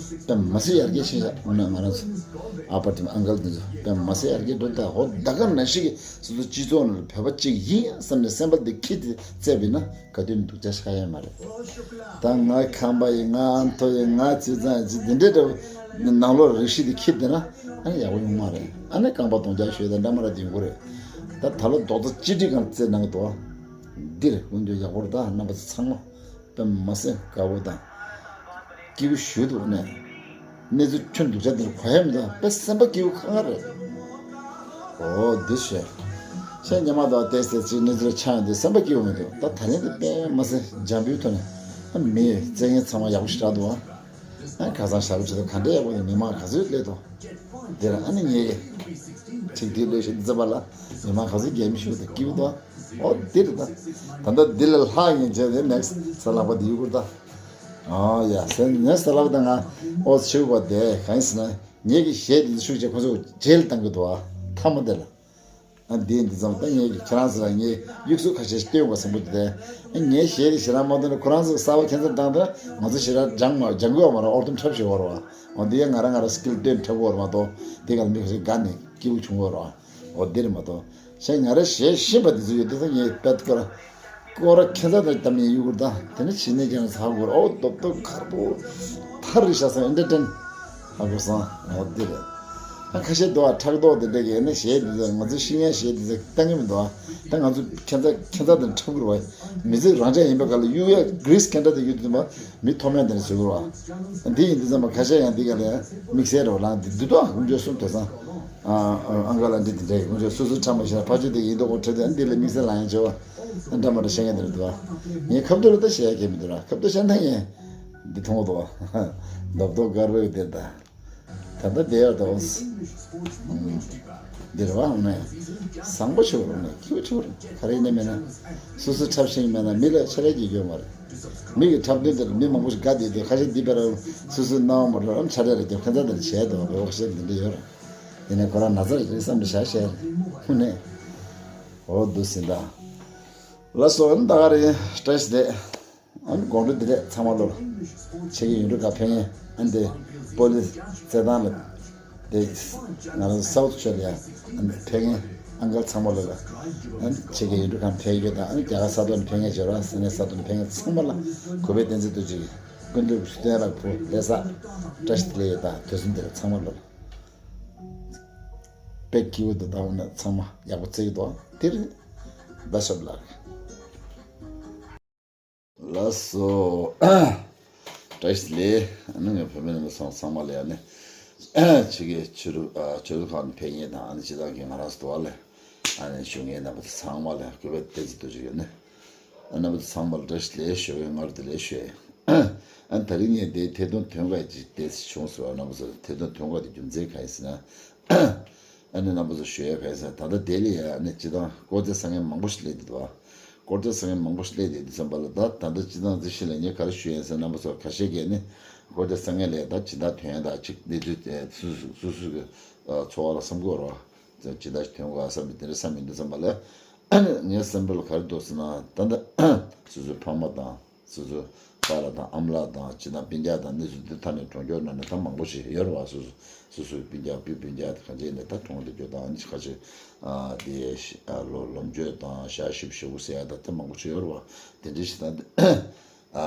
དཔེ་མ་སྲིད་ཡར་རྒྱས་ཕྱིན་ཤག་དངོས་གནས་ང་རང་ཚོ་ཨ་ཕ་དེ་ཨང་ཀལ་དེ་ཚོ་དཔེ་མ་སྲིད་ཡར་རྒྱས་འགྲོ། ད་ཧོ་ད་ག་ནང་བཞིན་གྱི་སོ་སོ་སྤྱི་ཚོགས་ནང་ལ་བོད་པ་གཅིག་ཡིན་བསམ་ནས་སེམས་པ་འདི་ཁྱི་དེ་བརྩད་པས་ན། ག་དུས་འདུག་ཅག་ཤ་ཡ་མ་རེད། ད་ང་ཁམས་པ་ཡིན། ང་ཨ་མཐོ་ཡིན། ང་ཅི་ཙང་ཅི་འདི་འདྲའི་འདྲ་བོ་ནང་ལོགས་རིགས་ཤིག་དེ་ཁྱེར་བསྡད་ན་ཨ་ནི་ཡག་པོ་ཡོང་མ་རེད། ཨ་ནི་རྐང་པ་རྡུང་རྒྱག་ཤོས་དང་འདྲ་མ་འདྲ་དེ་ཡོང་གི་རེད། ད་ད་ལོ་རྡོག་རྩ་གཅིག་སྒྲིལ་གང་རྩེད་གནང་གི་འདུག་འདིར་ཀུན་སྤྱོད་ཡག་པོ་རེད། ད་རྣམ་པ་ཚོ་ཚང་མ་དཔེ་མ་སྲིད་དགའ་པོ་དང་སྐྱིད་པོ་ཞུ་འདུག་ནས། གནས་ཚུལ་ཁྱོན་སྡུག་ཅག་འདིར་གོ་ཡ་མི་འདུག་དཔེ་སེམས་པ་སྐྱིད་པོ་ཁ་ཁ་རེད། ཨོ་འདི་ཞེས། ཤ་ཉེ་མ་དང་བལྟས་ཚེ་ཅིག་གནས་ཚུལ་ཆགས་ཡོང་དུས་སེམས་པ་སྐྱིད་པོ་མི་འདུག་ད་ད་རིང་འདི་དཔེ་མ་སྲིད་འཇམ་པོའི་ཐོག་ནས་ཨ་མི་རྩེད་མཁན་ཚང་མ་ཡག་པོ་ཞིག་རག་འདུག་ཨ་ཁ་སང་ཞབས་བྲོ་ཆེ་ད་ག་འདྲ་ཡག་པོ་འདུག་མི་མང་ག་ཚོད་སླེབས་འདུག་འདིར་ཨ་ནི་ངེད་ཀྱི་ཁྲིག་ཐིག་ལོས་ཤིག་འཛིན་པ་ལ་མི་མང་ག་ཚོད་རྒྱལ་མི་ཞུ་ད་སྐྱིད་པོ་འདུག་ཨོ་འདི་རེད་ད། ད་ལྟ་འདི་ལས་ལྷག་ཡིན་བྱས་ཏེ་ནེག་སི་ས་ལག་པ་འདི་ཡུ་གུར་ད། ཨོ་ཡ་སེ་ནེག་སི་ས་ལག་པ་ད་ང་ཨོ་ཆིབས་པ་དེ་གང་ཡིན་ཟེར་ན་ངེད་ཀྱི་གཞས་འདི་ཚོ་ཤུགས་ཆེ་ཁོ་ཚོ་རྗེས་ལ་བཏང་གི་འདུག་ཨ་མཐའ་མ་དེ་ལ། ཨ་འདི་འདི་ཙམ་ད་ངེད་ཀྱི་ཁྱེད་རང་ཚོ་ལ་ངས་གཡུག་ཟུག་ཁ་ཤས་ཤིག་སྟོན་དགོས་བསམ་པོ་དེ་དེ། ངའི་གཞས་དེ་ཞེ་དྲག་མ་འདོན་ན་ཁོ་རང་ཚོ་གསར་པ་ཁྱེད་ཚོ་བཏང་དེ་ང་ཚོ་ཞེ་དྲག་སྦྱང་མ་སྦྱང་དགོས་པ་མ་རེད། ཨོར་དུམ་འཁྲབ་ཤིག་བོར་བ། འོ་འདི་ཡང་ང་རང་ང་རང་སི་ཀིལ་སྟོན་འཁྲབ་དགོས་པ་མ་གཏོགས་དེ་ག་ལ་མི་ཁ་ཤས་དགའ་ནས་སྐྱིད་པོ་བྱུང་བོར་བ། འོ་འདིར་མ་གཏོགས་ཤ་ང་རེ་གཞས་ཤེས་པ་དེ་ཚོ་ཡོད་དེ་ཚོ་ངས་དཔེ་སྐོར་སྐོར་ཁྱེད་ཚོ་དང་གཏམ་ཡིན་གཡུ་གུར་དང་དེ་ནས་ཕྱི་ནས་ཀྱང་ཚ་གུར་ཨོ་རྡོབ་རྡོབ་དཀར་པོ་ཐར་རི་ཤ་སང་ཨེན་ཊར་ཊེན་ཧ་གོ་སང་འོ་འདི་རེད། ཨ་ཁ་ཤས་འདུག་ཨ་ཕྲག་དོག་དེ་འདྲ་གི་ཨ་ནི་གཞས་འདི་ཚོ་ང་ཚོ་ཤེས་ཡ་གཞས་འདི་ཚོ་གཏང་གི་མི་འདུག་ཨ་ད་ང་ཚོ་ཁྱེད་ཚོ་ཁྱེད་ཚོ་དང་འཁྲབ་གུར་བ་མི་ཚེ་རང་ཅག་ཡིན་པ་ག་ལ་གཡུག་ཡ་གྷི་རིས་ཁེན་ཊ་དེ་གཡུག་དུས་མ་མི་མཐོ་དམན་དེ་ནས་བཟོས་གུར་བ་འདི་ཡིན་དུས་ཙམ་པ་ཁ་ཤས་ཡང་འདི་ག་ལ་ཡ་དམིགས་བསལ་རེ་བ་ལངས་འདི་འདི་དོ་ཨ་ཀུན་སྤྱོད་གསུམ་དོ་སང་ཨ་ཨ་ཨང་ག་ལ་འདི་འདི་འདྲ་ཡི་ཀུན་སྤྱོད་སོ་སོ་ཁྲ་མ་ཤེས་ན་ཕ་ཆོས་དེ་ཡིན་དོ་གོ་ཁྲེ་དེ་ཨ་འདི་ལ་དམིགས་བསལ་ལངས་ཡ་བྱེད་བ། འདྲ་མ་འདྲ་བཤད་མཁན་དེ་རེད་འདུག་ངས་ཁ་བརྡ་རེ་ད་བཤད་མཁན་མི་འདུག་ར། ཁ་བརྡ་བཤད་ན་ཡིན། འདི་མཐོང་འདུག་རྡོག་རྡོག་དཀར་པོའི་དེ་ད། ད་ལྟ་བསྡད་ཡོད་དོ། འདི་རེད་བ་ཨ་ནི། བཟང་པོ་ཆེ་བོ་རེད་ནས་སྐྱིད་པོ་ཆེ་བོ་རེད། ག་རེ་ཡིན་ན་མེད་ན། སོ་སོ་འཁྲབ་ཤེས་མེད་ན་མི་ལ་ཆ་ལས་ཀྱི་ཡོད་མ་རེད། མི་གི་འཁྲབ་སྟོན་དེར་མི་མང་པོ་ཞིག་དགའ་བསྡད་དེ་ཁ་ཤས་འདི་པར་སོ་སོའི་སྣང་བ་མ་འགྲོ་རམ་ཆ་ལས་རེད་དེ་ཁ་ཚ་དེར་བྱས་དོ་བོད་པ་ཁ་ཤས་འདི་འདྲ་ཡོད་རེད། ཡིན་ནའི་ཁོ་རང་ན་ཚ་རེད་བསམ་པའི་ཞག་བཤད་རེད་ཧུ་ནས། འོ་འདུག་ཟིན་ད། ལགས་སོ་ཨ་ནི་ད་ག་རེ་ཡིན་བཀྲ་ཤིས་བདེ། ཨ་ནི་དགོང་དྲོ་འདི་རེད་ཚང་མ་ལོར། ཆེ་གེ་ཡུལ་གྲུ་ཁག་ཕེབས་མཁན་ཨ་ནི་དེ་པོ་ལིས་རྩེད་ཐང་ལ་དེ་ང་རང་སའུ་ཐི་ཆོས་ལ་ཡ་ཨ་ནི་ཕེབས་མཁན་ཨང་ཀལ་ཚང་མ་ལོར་ལ་ཨ་ནི་ཆེ་གེ་ཡུལ་གྲུ་ཁག་ཕེབས་ཡོད་དང་ཨ་ནི་རྒྱ་གར་ས་ཐོག་ནས་ཕེབས་མཁན་བྱོས་ར་སེ་ནས་ས་ཐོག་ནས་ཕེབས་མཁན་ཚང་མ་ལ་གུས་པའི་བསྟན་འཛིན་རྡོ་རྗེ་གི་ཀུན་འདུས་ཀྱི་ཚུལ་ལྡན་རབ་བུ་ལེ་ས་བཀྲ་ཤིས་བདེ་ལེགས་ཡོད་དང་དུས་གསུམ་འདིར་ཚང་མ་ལོར་ལ། དཔེ་སྐྱིད་པོ་འདུག་ད་འོ་ན་ཚང་མ་ཡག་པོ་བརྩི་གི་འདུག་དེ་རེད། བདག་ཞབས་ལགས། ལགས་སོ། བཀྲ་ཤིས་བདེ་ལེགས། ཨ་ནི་ངས་བོད་མི་རྣམས་ཚང་ཚང་མ་ལ་ཡ་ནི། ཆེ་གེ་ཆོས་རུ་ཨ་ཆོས་རུ་ཁག་ནས་ཕེབས་མཁན་དང་ཨ་ནི་སྤྱི་བཏང་གི་ང་རང་ཚོ་དུ་བ་ལས། ཨ་ནི་བཞུགས་མཁན་རྣམ་པ་ཚོ་ཚང་མ་ལ་གུས་པ་བསྟན་འཛིན་རྡོ་རྗེ་ཡོད་ནི། ཨ་རྣམ་པ་ཚོ་ཚང་མ་ལ་བཀྲ་ཤིས་བདེ་ལེགས་ཞུ་བའི་ངར་བདེ་ལེགས་ཞུ་ཡ། ཨ་ད་རིང་ངས་དེ་ཐད་གཏོང་ཐོན་ཁ་ཅིག་དེ་བྱུང་སོང་། རྣམ་པ་ཚོ་ཐད་གཏོང་ཐོན་ཁ་དེ་རྒྱུ་མཚན་གང་ཡིན་ཟེར་ན། ཨ་ནི་རྣམ་པ་ཚོ་ཞུ་ཡ་གང་ཡིན་ཟེར་ན། ད་ལྟ་དེ་ལ་ཡ་ཨ་ནི་སྤྱི་བཏང་དཀོར་ཟས་ཟ་མཁན་མང་པོ་ཞིག་སླེབས་བསྡད་འདུག་བ། དཀོར་ཟས་ཟ་མཁན་མང་པོ་ཞིག་སླེབས་བསྡད་དུས་ཙམ་པ་ལ། ད་ད་ལྟ་སྤྱི་བཏང་འཛི་ཞིག་ལ་ངས་ག་རེ་ཞུ་ཡ་ཡིན་ཟེར་ན། རྣམ་པ་ཚོ་ཁ་ཤས་ཀྱིས་ནི་དཀོར་ཟས་ཟ་མཁན་ལ་ད་སྦྱིན་བདག་ཐོན་ཡ་ད་ཅིག་གནས་ཚུལ་དེ་སུ་སུ་སུ་སུ་གི་འཚོ་བ་ལ་བསམ་དགོས་རེད་བ། སྦྱིན་བདག་ཞིག་ཐོན་དགོས་བསམ་པའི་དེ་འདྲ་བསམ་ཡོང་དུས་ཙམ་པ་ལ། ངའི་བསམ་པ་ལ་ག་རེ་འདུག་ཟེར་ན། ད་ལྟ་སོ་སོའི་ཕ་མ་དང་། སོ་སོའི་པཱ་ལགས་དང་ཨ་མ་ལགས་དང་། སྤྱིར་བཏང་སྤུན་ཀྱག་དང་། གནས་ཚུལ་འདི་ཐ་ནས་གྲོང་ཁྱེར་ནང་ནས་ད་མང་པོ་ཞིག་ཡོད་རེད་བ། སོ་སོ་སོ་སོའི་སྤུན་ཀྱག་སྤུན་སྤུན་ཀྱག་དེ་གང་ཅི་ནས་ད་གྲོངས་བསྡད་རྒྱུ་དང་། ཁ་ཤས་ཨ་དེ་ཨ་ལོ་ལོ་མཆོད་དང་ཞག་བཞི་པོ་ཞེ་པོ་ཟེར་ཡ་ད་དེ་མང་པོ་ཞིག་ཡོད་རེད་བ། དེ་འདྲ་ཞིག་ད་ཨ་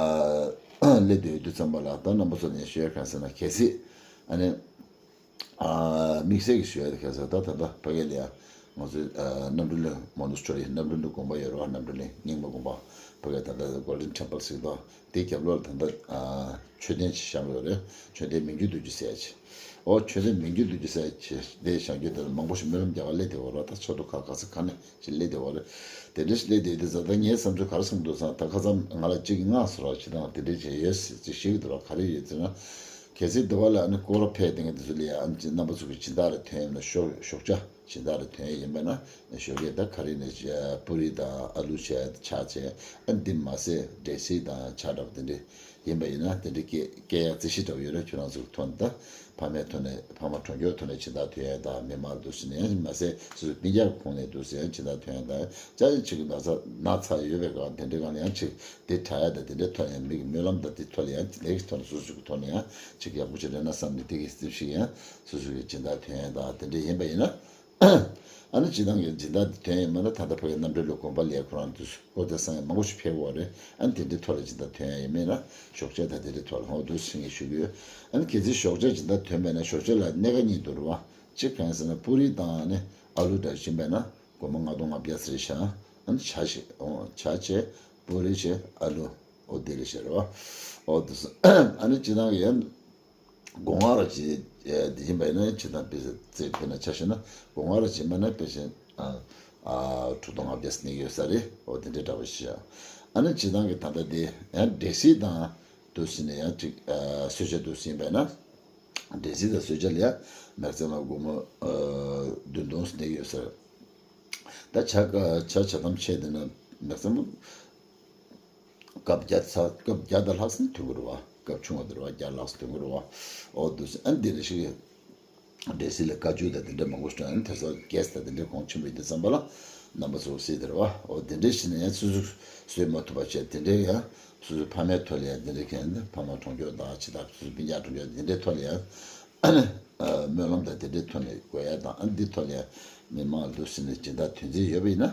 སླེབས་བསྡད་ཡོད་དུས་ཙམ་པ་ལ། ད་རྣམ་པ་ཚོ་ནས་ཞུ་ཡ་གང་ཟེར་ན། གལ་སྲིད་ཨ་ནི། ཨ་དམིགས་བསལ་གྱི་ཞུ་ཡ་དེ་ག་ཟེར། ད་ད་ལྟ་ཕ་གི་ལ་ཡ་ང་ཚོའི་ཨ་རྣམ་གྲོལ་གླིང་མོན་ཊེ་སི་ཊོ་རི། རྣམ་གྲོལ་གླིང་དགོན་པ་ཡོད་རེད་བ། རྣམ་གྲོལ་གླིང་རྙིང་མ་དགོན་པ། ཕ་གི་ད་ལྟ་Golden Temple ཟེར་གི་འདུག་དེའི་རྒྱབ་ལོགས་ལ་ད་ལྟ་ཨ་མཆོད་རྟེན་ཅིག་བཞེངས་ཡོད་རེད། མཆོད་རྟེན་མི་འགྱུར་རྡོ་རྗེ་ཟེར་ཡ་ཅིག་འོ་མཆོད་རྟེན་མི་འགྱུར་རྡོ་རྗེ་ཟེར་ཡ་ཅིག་དེ་བཞེངས་རྒྱུ་དེ་ལ་མང་པོ་ཞིག་སྨོན་ལམ་རྒྱག་ག་སླེབས་བསྡད་ཡོད་རེད་བ། ད་ཆབ་མདོ་ཁ་ཁ་ས་ཁ་ནས་ཅིག་སླེབས་བསྡད་ཡོད་རེད། དེ་འདྲ་ཞིག་སླེབས་བསྡད་ཡོད་དུས་ཙམ་པ། ད་ངའི་བསམ་ཚུལ་ག་རེ་གསུངས་འདུག་ཟེར་ན། ད་ཁ་སང་ང་ལ་གཅིག་གིས་མངགས་སོང་ར། ཅིག་དང་དེ་འདྲ་ཅིག་ཡོད་ཟེར་ཅིག་བཤད་ཀྱི་འདུག་ར། ག་རེ་ཡོད་ཟེར་ན། གལ་སྲིད་འདི་བ་ལ་ཨ་ནི་སྐོར་ར་ཕེབས་བསྡད་མཁན་དེ་ཚོ་ལ་ཡ། ཨ་ནི་རྣམ་པ་ཚོ་གི་སྦྱིན་བདག་རེ་ཐོན་ཡོང་ན། ཞོགས་ཞོགས་ཇ་སྦྱིན་བདག་རེ་ཐོན་ཡོང་ཡིན་པ་ན། ཞོགས་ཀས་ད་ག་རེ་ནས་པུ་རི་དང་ཨ་ལུ་བྱས། ཆ་བྱས། ཨ་འདི་མ་ཟད་འབྲས་སིལ་དང་ཇ་འདྲ་པོ་དེ་འདྲ་ཡིན་པ་ཡིན་ན། དེ་འདྲ་སྐྱེ་སྐྱེ་ཡག་རྩིས་གཞི་འདྲ་པོ་ཡོད་ན། ཁྱོད་རང་ཚོ་གི་ཐོག་ནས། ད་ཕ་མའི་ཐོག་ནས། ཕ་མ་གྲོངས་མཁན་ཐོག་ནས་སྦྱིན་བདག་ཐོན་ཡག་དང་། མི་མང་འདུག་ཟེར་ནས། ཡང་མ་ཟད་སོ་སོའི་སྤུན་ཀྱག་གི་ཁོངས་ནས་འདུག་ཟེར་ཡང་སྦྱིན་བདག་ཐོན་ཡག་དང་། ཅ་ཡང་ཅིག་ན་ཚ་ན་ཚ་ཡོད་པའི་སྒང་། དེ་འདྲའི་སྒང་ལ་ཡང་ཅིག་དེ་དྲག་ཡག་དང་། དེ་འདྲའི་ཐོག་ནས་ཡང་མི་གི་སྨོན་ལམ་དང་། དེ་ཐོག་ལ་ཡང་དེ་གི་ཐོག་ནས་སོ་སོ་གི་ཐོག་ནས་ཡང་ཅིག་ཡག་པོ་ཅིག་རེད་ན་བསམ་ནས། དེ་གི་རྩིས་གཞི་ཡང་སོ་སོ་གི་སྦྱིན་བདག་ཐོན་ཡག་དང་། དེ་འདྲ་ཡིན་པ་ཡིན་ན། ཨ་ནི་སྤྱིར་བཏང་གི་སྦྱིན་བདག་དེ་ཐོན་ཡག་མིན་ན། ད་ལྟ་ཕ་གི་རྣམ་གྲོལ་གླིང་དགོན་པ་ལ་ཡ་ཁོ་རང་ཚོ་སྐོར་དེ་སང་ཡང་མང་པོ་ཞིག་ཕེབས་ཀྱི་ཡོད་རེད། ཨ་ནི་དེ་འདྲའི་ཐོག་ལ་སྦྱིན་བདག་ཐོན་ཡག་ཡིན་མིན་ན། ཞོགས་ཇ་དང་དེ་འདྲའི་ཐོག་ལ་འོ་འདུག་ཟེར་ངས་ཞུ་གི་ཡོད། ཨ་ནི་གལ་སྲིད་ཞོགས་ཇ་སྦྱིན་བདག་ཐོན་པ་ཡིན་ན། ཞོགས་ཇ་ལ་སྣེ་ཁ་གཉིས་འདུག་རེད་བ། གཅིག་གང་ཡིན་ཟེར་ན། པུ་རི་དང་ཨ་ནི་ཨ་ལུ་འདྲ་བྱིན་པ་ཡིན་ན་སྒོར་མོ་ལྔ་སྟོང་ལྔ་བརྒྱ་ཙམ་རེད་ཤག་ཨ་ནི་ཇ་ཞིག་འོ་ཇ་བྱས། པུ་རི་བྱས། ཨ་ལུ། འོ་དེ་རེད་ཤག་རེད་བ། འོ་འདུག་ཟེར། ཨ་ནི་སྤྱིར་བཏང་གི་ཡང་སྒོ་ང་ར་ཅིག་ཨེ་འདི་ཡིན་པ་ཡིན་ན། ཅིག་དང་དཔེ་ཆ་རྩེ་ཕེབས་ན་ཆ་བཞག་ན། སྒོ་ང་ར་ཅིག་མ་ན་དཔེ་ཆ་ཨ་ཨ་དྲུག་སྟོང་ལྔ་བརྒྱ་ཟིན་ཡོད་ས་རེད། འོ་དེ་འདྲའི་འདྲ་པོ་ཞིག་ཤག་ཨ་ནི་སྤྱིར་བཏང་གི་ད་ལྟ་དེ་ཡང་འབྲས་སིལ་དང་འདུག་ཟེར་ནས། ཡང་ཅིག་ཨ་གསོལ་ཇ་འདུག་ཟེར་ཡིན་པ་ཡིན་ན། འབྲས་སིལ་དང་གསོལ་ཇ་ལ་ཡང་མེག་སི་མམ་སྒོར་མོ་ཨ་བདུན་སྟོང་ཟིན་ཡོད་ས་རེད། ད་ཇ་ཇ་ཇ་དམ་ཆས་དེ་ན་མེག་སི་མམ་ཀབ་བརྒྱ་ཚ། ཀབ་བརྒྱ་དང་ལྷག་ཙམ་ཐོན་གྱི་རེད་བ། ཀབ་ཆུང་བ་དེ་རེད་བ། བརྒྱ་ལྷག་ཙམ་ཐོན་གྱི་རེད་བ། འོ་འདུག་ཟེར། ཨ་འདི་རེ་ཞིག་འབྲས་སིལ་ལ་བཀའ་བཀྱོན་དང་དེ་འདྲ་མང་པོ་ཞིག་བཏང་། ཨ་ནི་དེང་སང་གེ་སི་དང་དེ་འདྲ་གོང་ཆེན་པོ་ཡིན་དུས་ཙམ་པ་ལ། རྣམ་པ་ཚོ་སྲིད་དེ་རེད་བ། འོ་དེ་འདྲ་ཞིག་ནས་ཡང་སོ་སོས་བཟོས་མ་ཐུབ་པ་བྱས། དེ་འདྲ་ཡང་སོ་སོའི་ཕ་མའི་ཐོག་ལ་ཡང་དེ་འདྲ་མཁན་ཕ་མ་གྲོངས་མཁན་དང་། ཅིག་དང་སོ་སོའི་སྤུན་ཀྱག་གྲོངས་མཁན་དེ་འདྲའི་ཐོག་ལ་ཡང་ཨ་ནི་ཨ་སྨོན་ལམ་དང་དེ་འདྲའི་ཐོག་ནས་དགོས་ཡ་དང་། ཨ་ནི་འདི་ཐོག་ལ་ཡང་མི་མང་འདུག་ཟེར་ནས་སྦྱིན་བདག་ཐོན་རྩིས་ཡོད་པ་ཡིན་ན།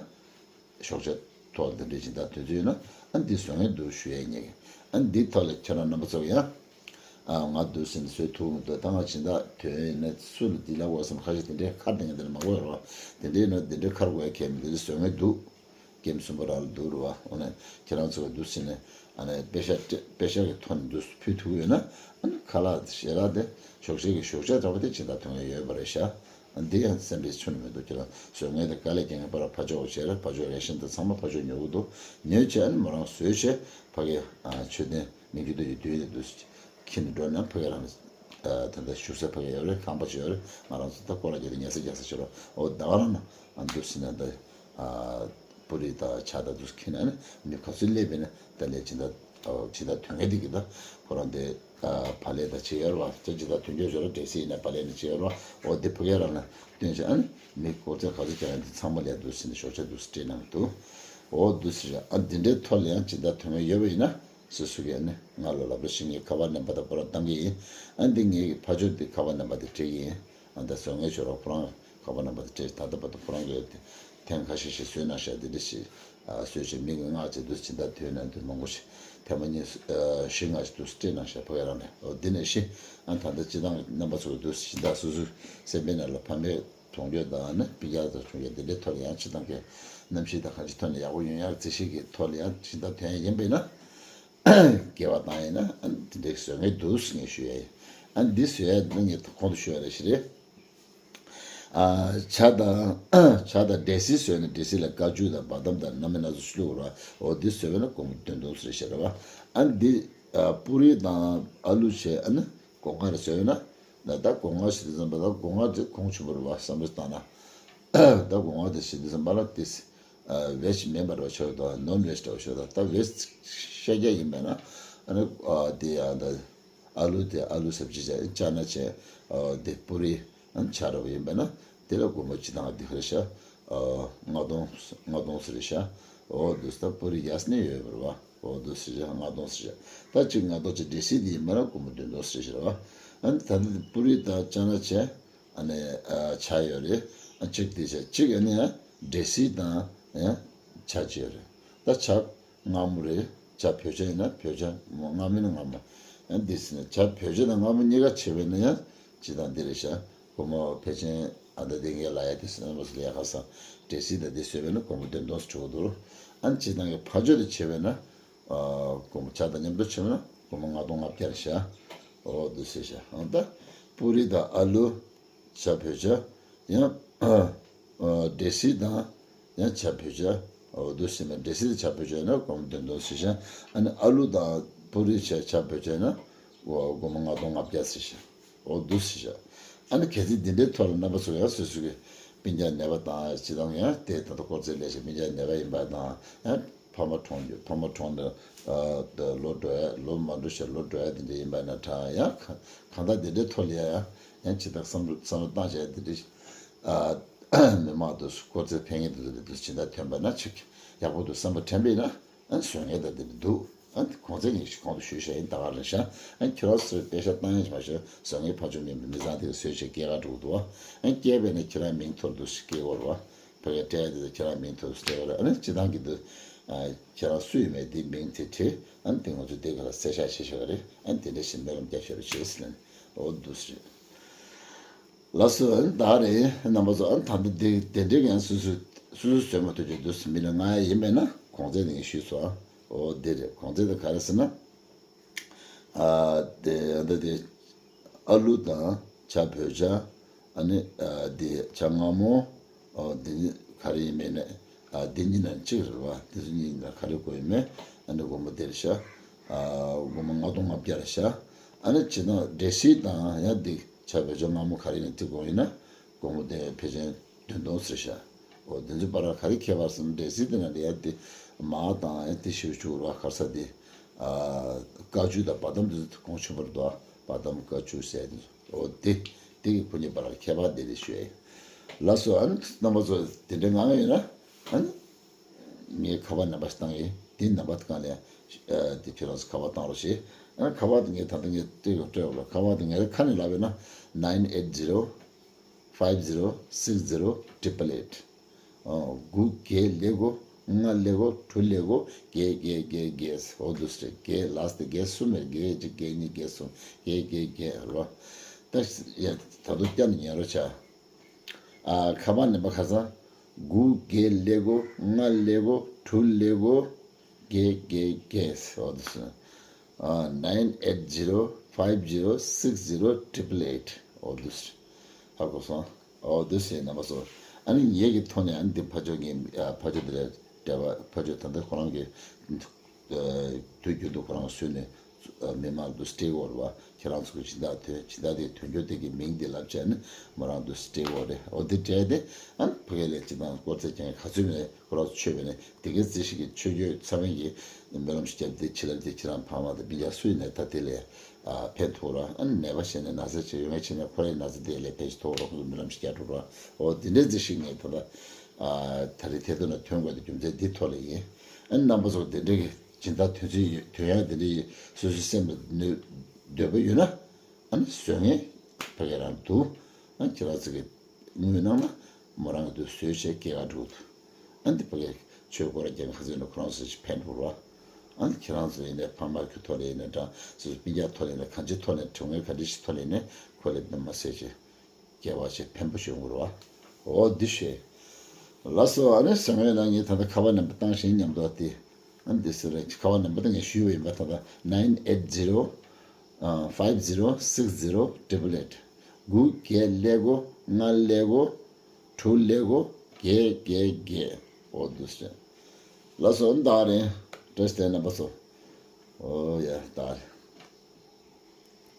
ཞོགས་ཇ་ཐོག་འདི་འདྲའི་སྦྱིན་བདག་ཐོན་རྩིས་ཡོད་ན། ཨ་འདི་བཟོ་མཁན་འདུག་ཞུ་ཡས་ཉེ་གི། ཨ་འདི་ཐོག་ལ་ཁྱེད་རང་རྣམ་པ་ཚོ་ཡང་། ཨ་ང་འདུག་ཟེར་ནས་བཟོས་ཐུབ་མི་འདུག་ད་ང་སྦྱིན་བདག་ཐོན་ཡིན་ན་སུ་ལ་འདི་ལབ་དགོས་བསམ། ཁ་ཤས་དེ་འདྲའི་ཁར་བསྡད་མཁན་དེ་འདྲ་མང་པོ་ཡོད་རེད་བ། དེ་འདྲའི་ནང་དེ་འདྲའི་ཁར་དགོས་ཡ་གལ་མི་འདུག་འདི་བཟོ་མཁན་འདུག་འགན་གསུམ་པ་རང་ལ་འདུག་རེད་བ། འོ་ན་ཁྱེད་རང་ཚོ་གི་འདུག་ཟེར་ནས། ཨ་ནི་པེ་ཤ་སྤྲད། པེ་ཤ་གི་ཐོག་ནས་འདུག་ཕུལ་ཐུབ་ཀྱི་ཡོད་ན། ཨ་ནི་ཁ་ལག་ཞལ་ལག་དེ་ཞོགས་ཇ་གི་ཞོགས་ཇ་འདྲ་པོ་དེ་སྦྱིན་བདག་ཐོན་ཡ་ཡོད་པ་རེད་ཤག་འདི་ཡང་སེམས་པའི་ཆུ་ནས་མི་འདུག་ཁྱེད་རང་བཟོ་མཁན་དང་དཀའ་ལས་རྒྱག་མཁན་བར་ཕར་ཕྱོགས་བྱས་ར། ཕར་ཕྱོགས་རེ་ཤན་དང་ཚང་མ་ཕར་ཕྱོགས་ཉོ་གི་འདུག་ཉོས་བྱས་ཨ་ནི་མོ་རང་བཟོས་བྱས་ཕ་གི་ཨ་མཆོད་རྟེན་མི་འགྱུར་རྡོ་རྗེ་མདུན་ནས་འདུག་ཁྱེར་ནས་འགྲོ་ན། ཕ་གི་རང་ལ་ཨ་ད་ལྟ་བཞུགས་ས་ཕ་གི་ཡོད་རེད། ཁང་པ་ཅིག་ཡོད་རེད། ང་རང་ཚོ་ད་སྐོར་ར་རྒྱག་དུས་ཉལ་ས་རྒྱག་ས་ཅིག་རེད། འོ་ད་ག་རང་ན་ཨ་འདུག་ཟེར་ནས་ད་ཨ་པུ་རི་དང་ཇ་དང་འདུག་ཁྱེར་ནས། ཨ་ནི་མི་ག་ཚོད་སླེབས་པ་ཡིན་ན་ད་ལས་སྦྱིན་བདག་ཨ་སྦྱིན་བདག་ཐོན་མཁན་དེ་གིས་ད་ཁོ་རང་དེ། ཨ་བག་ལེབ་དང་ཅིག་ཡོད་རེད་བ། ཅ་ཅི་དང་དོན་འཁྱོལ་བཟོ་ལ་འབྲས་སིལ་ཡིན་ན་བག་ལེབ་ནས་ཅིག་ཡོད་རེད་བ། འོ་དེ་ཕ་གི་རང་ལ་སྟོན་བྱས། ཨ་ནི་མི་སྐོར་ཚད་ག་ཚོད་ཀྱང་ཡོད་དེ་ཚང་མ་ལ་འདུག་ཟེར་ནས་ཞོགས་ཇ་འདུག་སྤྲད་གནང་འདུག་འོ་འདུག་ཟེར། ཨ་འདི་འདྲའི་ཐོག་ལ་ཡང་སྦྱིན་བདག་ཐོན་མཁན་ཡོད་པ་ཡིན་ན། སོ་སོ་གིས་ཨ་ནི་ང་ལ་ལབ་རོགས་ཞེས། ངས་ཁ་པར་ནམ་བར་དང་པོ་ར་བཏང་གི་ཡིན། ཨ་འདི་ངའི་ཕ་ཇོ་དེ་ཁ་པར་ནམ་བར་དེ་སྤྲད་ཀྱི་ཡིན། ཨ་ད་བཟོ་མཁན་ཆོ་ར་ཁོ་རང་ཁ་པར་ནམ་བར་དེ་སྤྲད། ད་ལྟ་བར་དུ་ཁོ་རང་གིས་ཐེངས་ཁ་ཤས་ཤིག་བཟོས་གནང་ཤག་འདི་འདྲ་ཞིག་ཨ་བཟོས་བྱས་མི་གི་མངགས་བྱས་འདུག་སྦྱིན་བདག་ཐོན་གནང་དུས་མང་པོ་ཞིག་ཐེངས་མ་གཉིས་ཨ་བཞི་ལྔ་ཞིག་འདུག་སྤྲད་གནང་ཤག་ཕ་གི་རང་ནས། འོ་འདི་ནས་ཤི། ཨ་ད་ལྟ་སྤྱིར་བཏང་རྣམ་པ་ཚོ་འདུག་སྦྱིན་བདག་སོ་སོའི་སེམས་པའི་ནང་ལ་ཕ་མའི་གྲོངས་ཡོད་དང་། ཨ་ནི་སྤུན་ཀྱག་དང་བྱུང་ཡོད། འདི་འདྲའི་ཐོག་ལ་ཡང་སྤྱིར་བཏང་གི་རྣམ་ཤེས་དང་གང་ཅིའི་ཐོག་ནས་ཡག་པོ་ཡོང་ཡག་རྩིས་གཞི་གི་ཐོག་ལ་ཡང་སྦྱིན་བདག་ཐོན་ཡ་ཡིན་པས་ན། སྐྱེ་བ་བཏང་ཡིན་ན་ཨ་ནི་དེ་འདྲའི་བཟོ་མཁན་འདུག་ཟེར་ངས་ཞུ་ཡ་ཡིན། ཨ་ནི་འདི་བཟོ་ཡ་འདི་ངས་གོང་དུ་ཞུ་ཡ་རེ་ཞིག་རེད། ཨ་ཇ་དང་ཇ་དང་འབྲས་སིལ་བཟོས་ནས་འབྲས་སིལ་ལ་བཀའ་བཀྱོན་དང་བ་དམ་དང་སྣ་མིན་སྣ་ཚོགས་བླུགས་ར། འོ་འདི་བཟོས་པ་ན་སྒོར་མོ་བདུན་སྟོང་ཙམ་རེ་བཞག་ར་བ། ཨ་ནི་འདི་ ཨ་པུ་རི་དང་ཨ་ལུ་བྱས་ཨ་ནི་སྒོ་ང་རེ་བཟོས་ཡོད་ན། ད་ད་སྒོ་ང་ཞིག་དུས་ཙམ་པ་ད་སྒོ་ང་དེ་གོང་ཆེན་པོ་རེད་བ། བསམ་བློ་བཏང་ན་ད་སྒོ་ང་དེ་ཞིག་དུས་ཙམ་པ་ལ་དེ་ཨ་བེ་ཇི་མིན་པ་རེད་བ། ཆོག་དང་ནོན་བེ་ཇི་འདྲ་བ་ཤོད་དང་། ད་བེ་ཇི་ཤ་རྒྱགས་ཡིན་པས་ན་ཨ་ནི་ཨ་དེ་ཡང་ད་ཨ་ལུ་དེ་ཨ་ལུ་སབ་ཇི་བྱས་ཅ་ན་བྱས་ཨ་དེ་པུ་རི་ཨ་ནི་ཆ་ར་བ་ཡིན་པས་ན། དེ་ལ་སྒོར་མོ་སྤྱི་བཏང་འདི་ག་རེ་ཤ། ཨ་ལྔ་སྟོང་ལྔ་སྟོང་ཟེར་ཤ། འོ་འདུག་སྟབས་པུ་རི་ཡས་ནས་ཡོད་པ་རེད་བ། འོ་འདུག་ཟེར་ཤ། ལྔ་སྟོང་ཟེར་ཤ། ད་གཅིག་ལྔ་སྟོང་ཅིག་འབྲས་སིལ་དེ་ཡིན་པ་ན་སྒོར་མོ་བདུན་སྟོང་ཟེར་ཤ་རེད་བ། ཨ་ནི་ད་ལྟ་པུ་རི་དང་ཅ་ན་བྱས་ཨ་ནི་ཨ་ཆ་ཡོད་རེད། ཨ་གཅིག་དེ་བྱས་གཅིག་ཨ་ནི་ཡང་འབྲས་སིལ་དང་ཡང་ཆ་གཅིག་ཡོད་རེད། ད་ཆ་མངར་མོ་རེད། ཇ་བོད་ཇ་ཡིན་ན་བོད་ཇ། མངར་མོ་ཡིན་ན་མངར་མོ། ཡང་འདི་ཟེར་ན་ཇ་བོད་ཇ་དང་མངར་མོ་གཉིས་ཀ་བྱས་པས་ན་ཡང་ཇི་ལྟར་འདི་རེད་ཤག་སྒོར་མོ་ཕལ་ཆེར་ཨ་ད་འདི་ངས་ལ་ཡ་དེ་ཟེར་ན་མ་ཟེར་ཡ་ཁ་སང་འབྲས་སིལ་དང་འདི་བཟོས་པས་ན་སྒོར་མོ་བདུན་སྟོང་ཙམ་འགྲོ་གི་འདུག་ཨ་ནི་ཇི་ལྟར་གི་ཕ་ཇོ་དེ་བྱས་པས་ན་ཨ་སྒོར་མོ་ཇ་དང་མཉམ་དུ་བྱས་པས་ན་སྒོར་མོ་ལྔ་སྟོང་ལྔ་བརྒྱ་རེད་ཤག་འོ་འདི་ཟེར་ཤག་ཨ་ད་པུ་རི་དང་ཨ་ལུ། ཇ་བོད་ཇ། ཡང་། ཨ་འབྲས་སིལ་དང་། ཡང་ཇ་བོད་ཇ། འོ་འདུག་ཟེར་ན་འབྲས་སིལ་དང་ཇ་བོད་ཇ་ཡིན་ན་སྒོར་མོ་བདུན་སྟོང་ཟེར་ཤག་ཨ་ནི་ཨ་ལུ་དང་པུ་རི་བྱས་ཇ་བོད་ཇ་ཡིན་ན་སྒོར་མོ་ལྔ་སྟོང་ལྔ་བརྒྱ་ཟེར་ཤག་འོ་འདུག་ཟེར་ཤག་ཨ་ནི་གལ་སྲིད་འདི་འདྲའི་ཐོག་ལ་རྣམ་པ་ཚོ་ཡང་སོ་སོ་གི་སྤུན་ཀྱག་ནད་པ་དང་། སྤྱིར་བཏང་ཡང་དེ་ད་ལྟ་སྐོར་ཚེ་ལས་བྱེད་སྤུན་ཀྱག་ནད་པ་ཡིན་པ་དང་། ཡང་ཕ་མ་གྲོངས་རྒྱུ། ཕ་མ་གྲོངས་ནས་ཨ་ད་ལོ་འགྲོ་ཡ། ལོ་མ་འགྲོ་ཞེས་ལོ་འགྲོ་ཡ་དེ་འདྲ་ཡིན་པ་ན་འདྲ། ཡང་གང་ལྟར་དེ་འདྲའི་ཐོག་ལ་ཡ་ཡང་ཇི་ལྟར་བསམ་བློ་བསམ་བློ་བཏང་བྱས་དེ་འདྲའི་ཨ་མི་མང་དུ་སྐོར་ཚེ་ཕན་ངེས་དུ་དེ་འདྲ་ཇི་ལྟར་ཐོན་པ་ན་ཅིག་ཡག་པོ་འདུག་བསམ་པ་དྲན་པས་ན། ཨ་བཟོ་མཁན་དང་དེ་འདྲ་འདུག་ཨ་གོང་ཚད་ངས་ཞིག་གོང་དུ་ཞུས་བཞག་ཡིན། ད་ག་རང་ཤག་ཨ་ཁྱོད་རང་ཚོས་པེ་ཤ་བཏང་ཡ་མ་ཤོད་བཟོ་མཁན་ཕ་ཆོས་མེད་པའི་མི་ཚང་དེ་ག་བཟོས་བྱས་སྐྱེལ་ག་འགྲོ་གི་འདུག་ཨ་སྐྱེལ་བས་ན་ཁྱེད་རང་མིང་ཐོར་འདུག་ཞིག་སྐྱེལ་བར་བ། ཕ་གིར་སྤྲད་དེ་ཁྱེད་རང་མིང་ཐོག་སྤྲད་པ་རེད། ཨ་ནི་སྤྱི་བཏང་གི་འདུག་ཨ་ཁྱེད་རང་སུ་ཡིན་མིན་དེ་མིང་དེ་བྲིས། ཨ་ནི་དེ་ང་ཚོ་དེ་ག་ལ་གསལ་བཤད་བྱེད་ཤོག་རེད། ཨ་ནི་དེ་འདྲ་ཞིག་སྨོན་ལམ་རྒྱབ་ཤོག་རེད་བྱས་ཟེར་ནས། འོ་འདུག་སེ་རེད། ལགས་སོ། ཨ་ནི་ད་རེད་རྣམ་པ་ཚོ། ཨ་ནི་ད་ལྟ་དེ་དེ་འདྲའི་ཡང་སུ་སུ་སུ་སུ་བཟོས་མ་ཐུབ་ཀྱི་འདུག་མི་ལ་ང་ཡིན་པས་ན་གོང་ཚད་དེ་ངས་ཞུས་སོང་། ཨ་འོ་དེ་རེད། གོང་ཚད་དེ་ག་རེ་ཟེར་ན། ཨ་དེ་ཨ་ད་དེ་ཨ་ལུ་དང་ཇ་བོད་ཇ། ཨ་ནི་ཨ་དེ་ཇ་མངར་མོ། ཨ་དེ་གཉིས་ག་རེ་ཡིན་མིན་ནས། ཨ་དེ་གཉིས་ནང་གཅིག་རེད་བ། དེ་ཚོ་གཉིས་ནང་ག་རེ་དགོས་ཡིན་མིན། ཨ་ནི་སྒོར་མོ་དེ་རེད་ཤག་ཨ་སྒོར་མོ་ལྔ་སྟོང་ལྔ་བརྒྱ་རེད་ཤག་ཨ་ནི་བྱས་ན་འབྲས་སིལ་དང་ཡང་དེ་ཇ་བོད་ཇ་མངར་མོ་ག་རེ་ཡིན་ན་དེ་དགོས་ཡིན་ན་སྒོར་མོ་དེ་ཕལ་ཆེར་བདུན་སྟོང་ཟེར་ཤག་འོ་དེ་ཚོའི་བར་ལ་ག་རེ་ཁྱད་པར་ཟེར་ན། འབྲས་སིལ་དེ་ན་ལས་ཡ་དེ་མར་དང་ཡ་དེ་ཞེ་པོ་བཅུག་ར། ག་རེ་ཟེར་དེ། ཨ་ཀ་ཅུ་དང་བ་དམ་དེ་ཚོ་གོང་ཆེན་པོ་རེད་དོ། བ་དམ་ཀ་ཅུ་ཟེར་དེ་ཚོ། འོ་དེ་དེ་གི་ཁོ་གཉིས་བར་ལ་ཁྱད་པར་དེ་རེད་ཞུ་ཡ་ཡིན། ལགས་སོ། ཨ་ནི་རྣམ་པ་ཚོ་དེ་འདྲའི་ངང་ཡོད་ན། ཨ་ནི་ངས་ཁ་པར་ནམ་བར་ཞིག་བཏང་ཡིན། དེ་ནམ་བར་དེ་གང་ལས་ཨ་དེ་ཁྱེད་རང་ཚོ་ཁ་པར་བཏང་རོགས་བྱེད། ཨ་ཁ་པར་དེ་ངས་ད་ལྟ་ངས་སྤྲད་དགོས་སྤྲད་དགོས་ལ། ཁ་པར་དེ་ངས་ཁ་ནས་ལབ་ཡོད་ན། nine eight zero five zero six zero triple eight། ཨ་དགུ་བརྒྱད་ཀླད་ཀོར་ལྔ་ཀླད་ཀོར་དྲུག་ཀླད་ཀོར་བརྒྱད་བརྒྱད་བརྒྱད་བརྒྱད། འོ་འདུག་སེ་རེད། བརྒྱད་ལ་སྟེ་བརྒྱད་གསུམ་རེད། བརྒྱད་གཅིག་བརྒྱད་གཉིས་བརྒྱད་གསུམ་བརྒྱད་བརྒྱད་བརྒྱད་རོ། ད་ཡ་ད་དུང་བསྐྱར་ནས་ཉན་རོགས་བྱ། ཨ་ཁ་པར་ནམ་བར་ཁ་སང་དགུ་བརྒྱད་ཀླད་ཀོར་ལྔ་ཀླད་ཀོར་དྲུག་ཀླད་ཀོར་བརྒྱད་བརྒྱད་བརྒྱད། འོ་འདུག་སེ། ཨ་nine eight zero five zero six zero triple eight། འོ་འདུག་སེ། ཧ་གོ་སོང་། འོ་འདུག་སེ་རྣམ་པ་ཚོ། ཨ་ནི་ངེད་ཀྱི་ཐོག་ནས་ཨ་ནི་འདི་ཕ་ཇོ་ངའི་ཨ་ཕ་ཇོ་དེ་ལ་འབྲེལ་བ། ཕ་ཇོ་ད་ལྟ་ཁོ་རང་གི་ཨ་དུས་རྒྱུན་དུ་ཁོ་རང་བཟོས་ནས་ཨ་མི་མང་དུ་སྤྲད་ཡོད་རེད་བ། ཁྱེད་རང་ཚོ་གི་སྦྱིན་བདག་དོན་སྦྱིན་བདག་དེ་དོན་འཁྱོལ་དེ་གི་མིང་འདི་ལབ་བྱས་ནས་མོ་རང་དུ་སྤྲད་ཡོད་རེད། འོ་འདི་སྤྲད་དེ་ཨ་ནི་ཕ་གི་ལས་སྤྱི་བཏང་སྐོར་ཚད་ཀྱང་ག་ཚོད་མེད་ཁོ་རང་ཚོ་མཆོད་པ་ནས་དེ་གའི་རྩིས་ཤིག་གི་ཆོས་བརྒྱུད་ཚང་མས་ཀྱི་སྨོན་ལམ་ཞིག་བརྒྱབ་སྟེ། ཕྱི་ལ་དེ་ཁྱེད་རང་ཕ་མ་དང་སྤུན་ཀྱག་སུ་ཡིན་ནའི་ད་དེ་ལས་ཨ་ཕན་ཐོགས་ར། ཨ་ནི་ནད་པ་ཞིག་ནས་ན་ཚ་ཅིག་ཡོད་མཁན་ཅིག་ནས་ཁོ་རའི་ན་ཚ་དེ་ལས་ཕན་ཞིག་ཐོགས་རོགས་སྨོན་ལམ་ཞིག་རྒྱག་འགྲོ་ར། འོ་དེ་འདྲའི་རྩིས་ཤིག་ངས་ད་ལྟ་ཨ་ད་རེས་ཐད་གཏོང་ལ་ཐོན་དགོས་དེ་རྒྱུ་མཚན་འདི་ཐོག་ལ་ཡིན། ཨ་ནི་རྣམ་པ་ཚོ་དེ་འདྲའི་གི་སྦྱིན་བདག་དོན་ཚན་ཡོད། དོན་ཡག་དེ་འདྲའི་ཡོད། སོ་སོའི་སེམས་ལ་ནུས་འདོད་པ་ཡོད་ན། ཨ་ནི་བཟོ་མཁན་ཕ་གི་རང་འདུག་ཨ་ནི་ཁྱེད་རང་ཚོ་གི་དངུལ་གནང་ན་མོ་རང་གི་དུ་བཟོས་བྱས་སྐྱེལ་ག་འགྲོ་གི་འདུག་ཨ་ནི་ཕ་གི་ཆོས་སྐོར་རྒྱག་མཁན་ཁ་ཚོན་ནས་ཁོ་རང་ཚོ་ཞིག་ཕན་ཐོགས་རོགས། ཨ་ནི་ཁྱེད་རང་ཚོ་ཡིན་ནའི་ཕ་མ་གི་ཐོག་ལ་ཡིན་ནའི་འདྲ། སོ་སོའི་སྤུན་ཀྱག་ཐོག་ལ་ཡིན་ནའི་གང་ཅིའི་ཐོག་ནས་དྲི་བ་ག་འདྲ་ཞིག་ཐོག་ལ་ཡིན་ནའི་ཁོ་ལ་མི་མ་ཟེར་བྱས་སྐྱེ་བ་ཞིག་ཕན་པོ་ཞིག་ཡོང་གི་རེད་བ། འོ་འདི་ཞེས། ལགས་སོ། ཨ་ནི་ཟེར་བ་ཡིན་ན་ངས་ད་ལྟ་ཁ་པར་ནམ་བར་བཏང་ཞིང་མཉམ་དུ་དེ། ཨ་ནི་འདི་ཟེར་རེད། ཁ་པར་ནམ་བར་ད་ངས་ཞུས་པ་ཡིན་པ། ད་ལྟ་nine eight zero five zero six zero triple eight། དགུ་བརྒྱད་ཀླད་ཀོར་ལྔ་ཀླད་ཀོར་དྲུག་ཀླད་ཀོར་བརྒྱད་བརྒྱད་བརྒྱད། འོ་འདུག་སེ། ལགས་སོ། ཨ་ནི་ད་རེད། བཀྲ་ཤིས་བདེ་ལེགས་རྣམ་པ་ཚོ། ཨོ་ཡ་ད།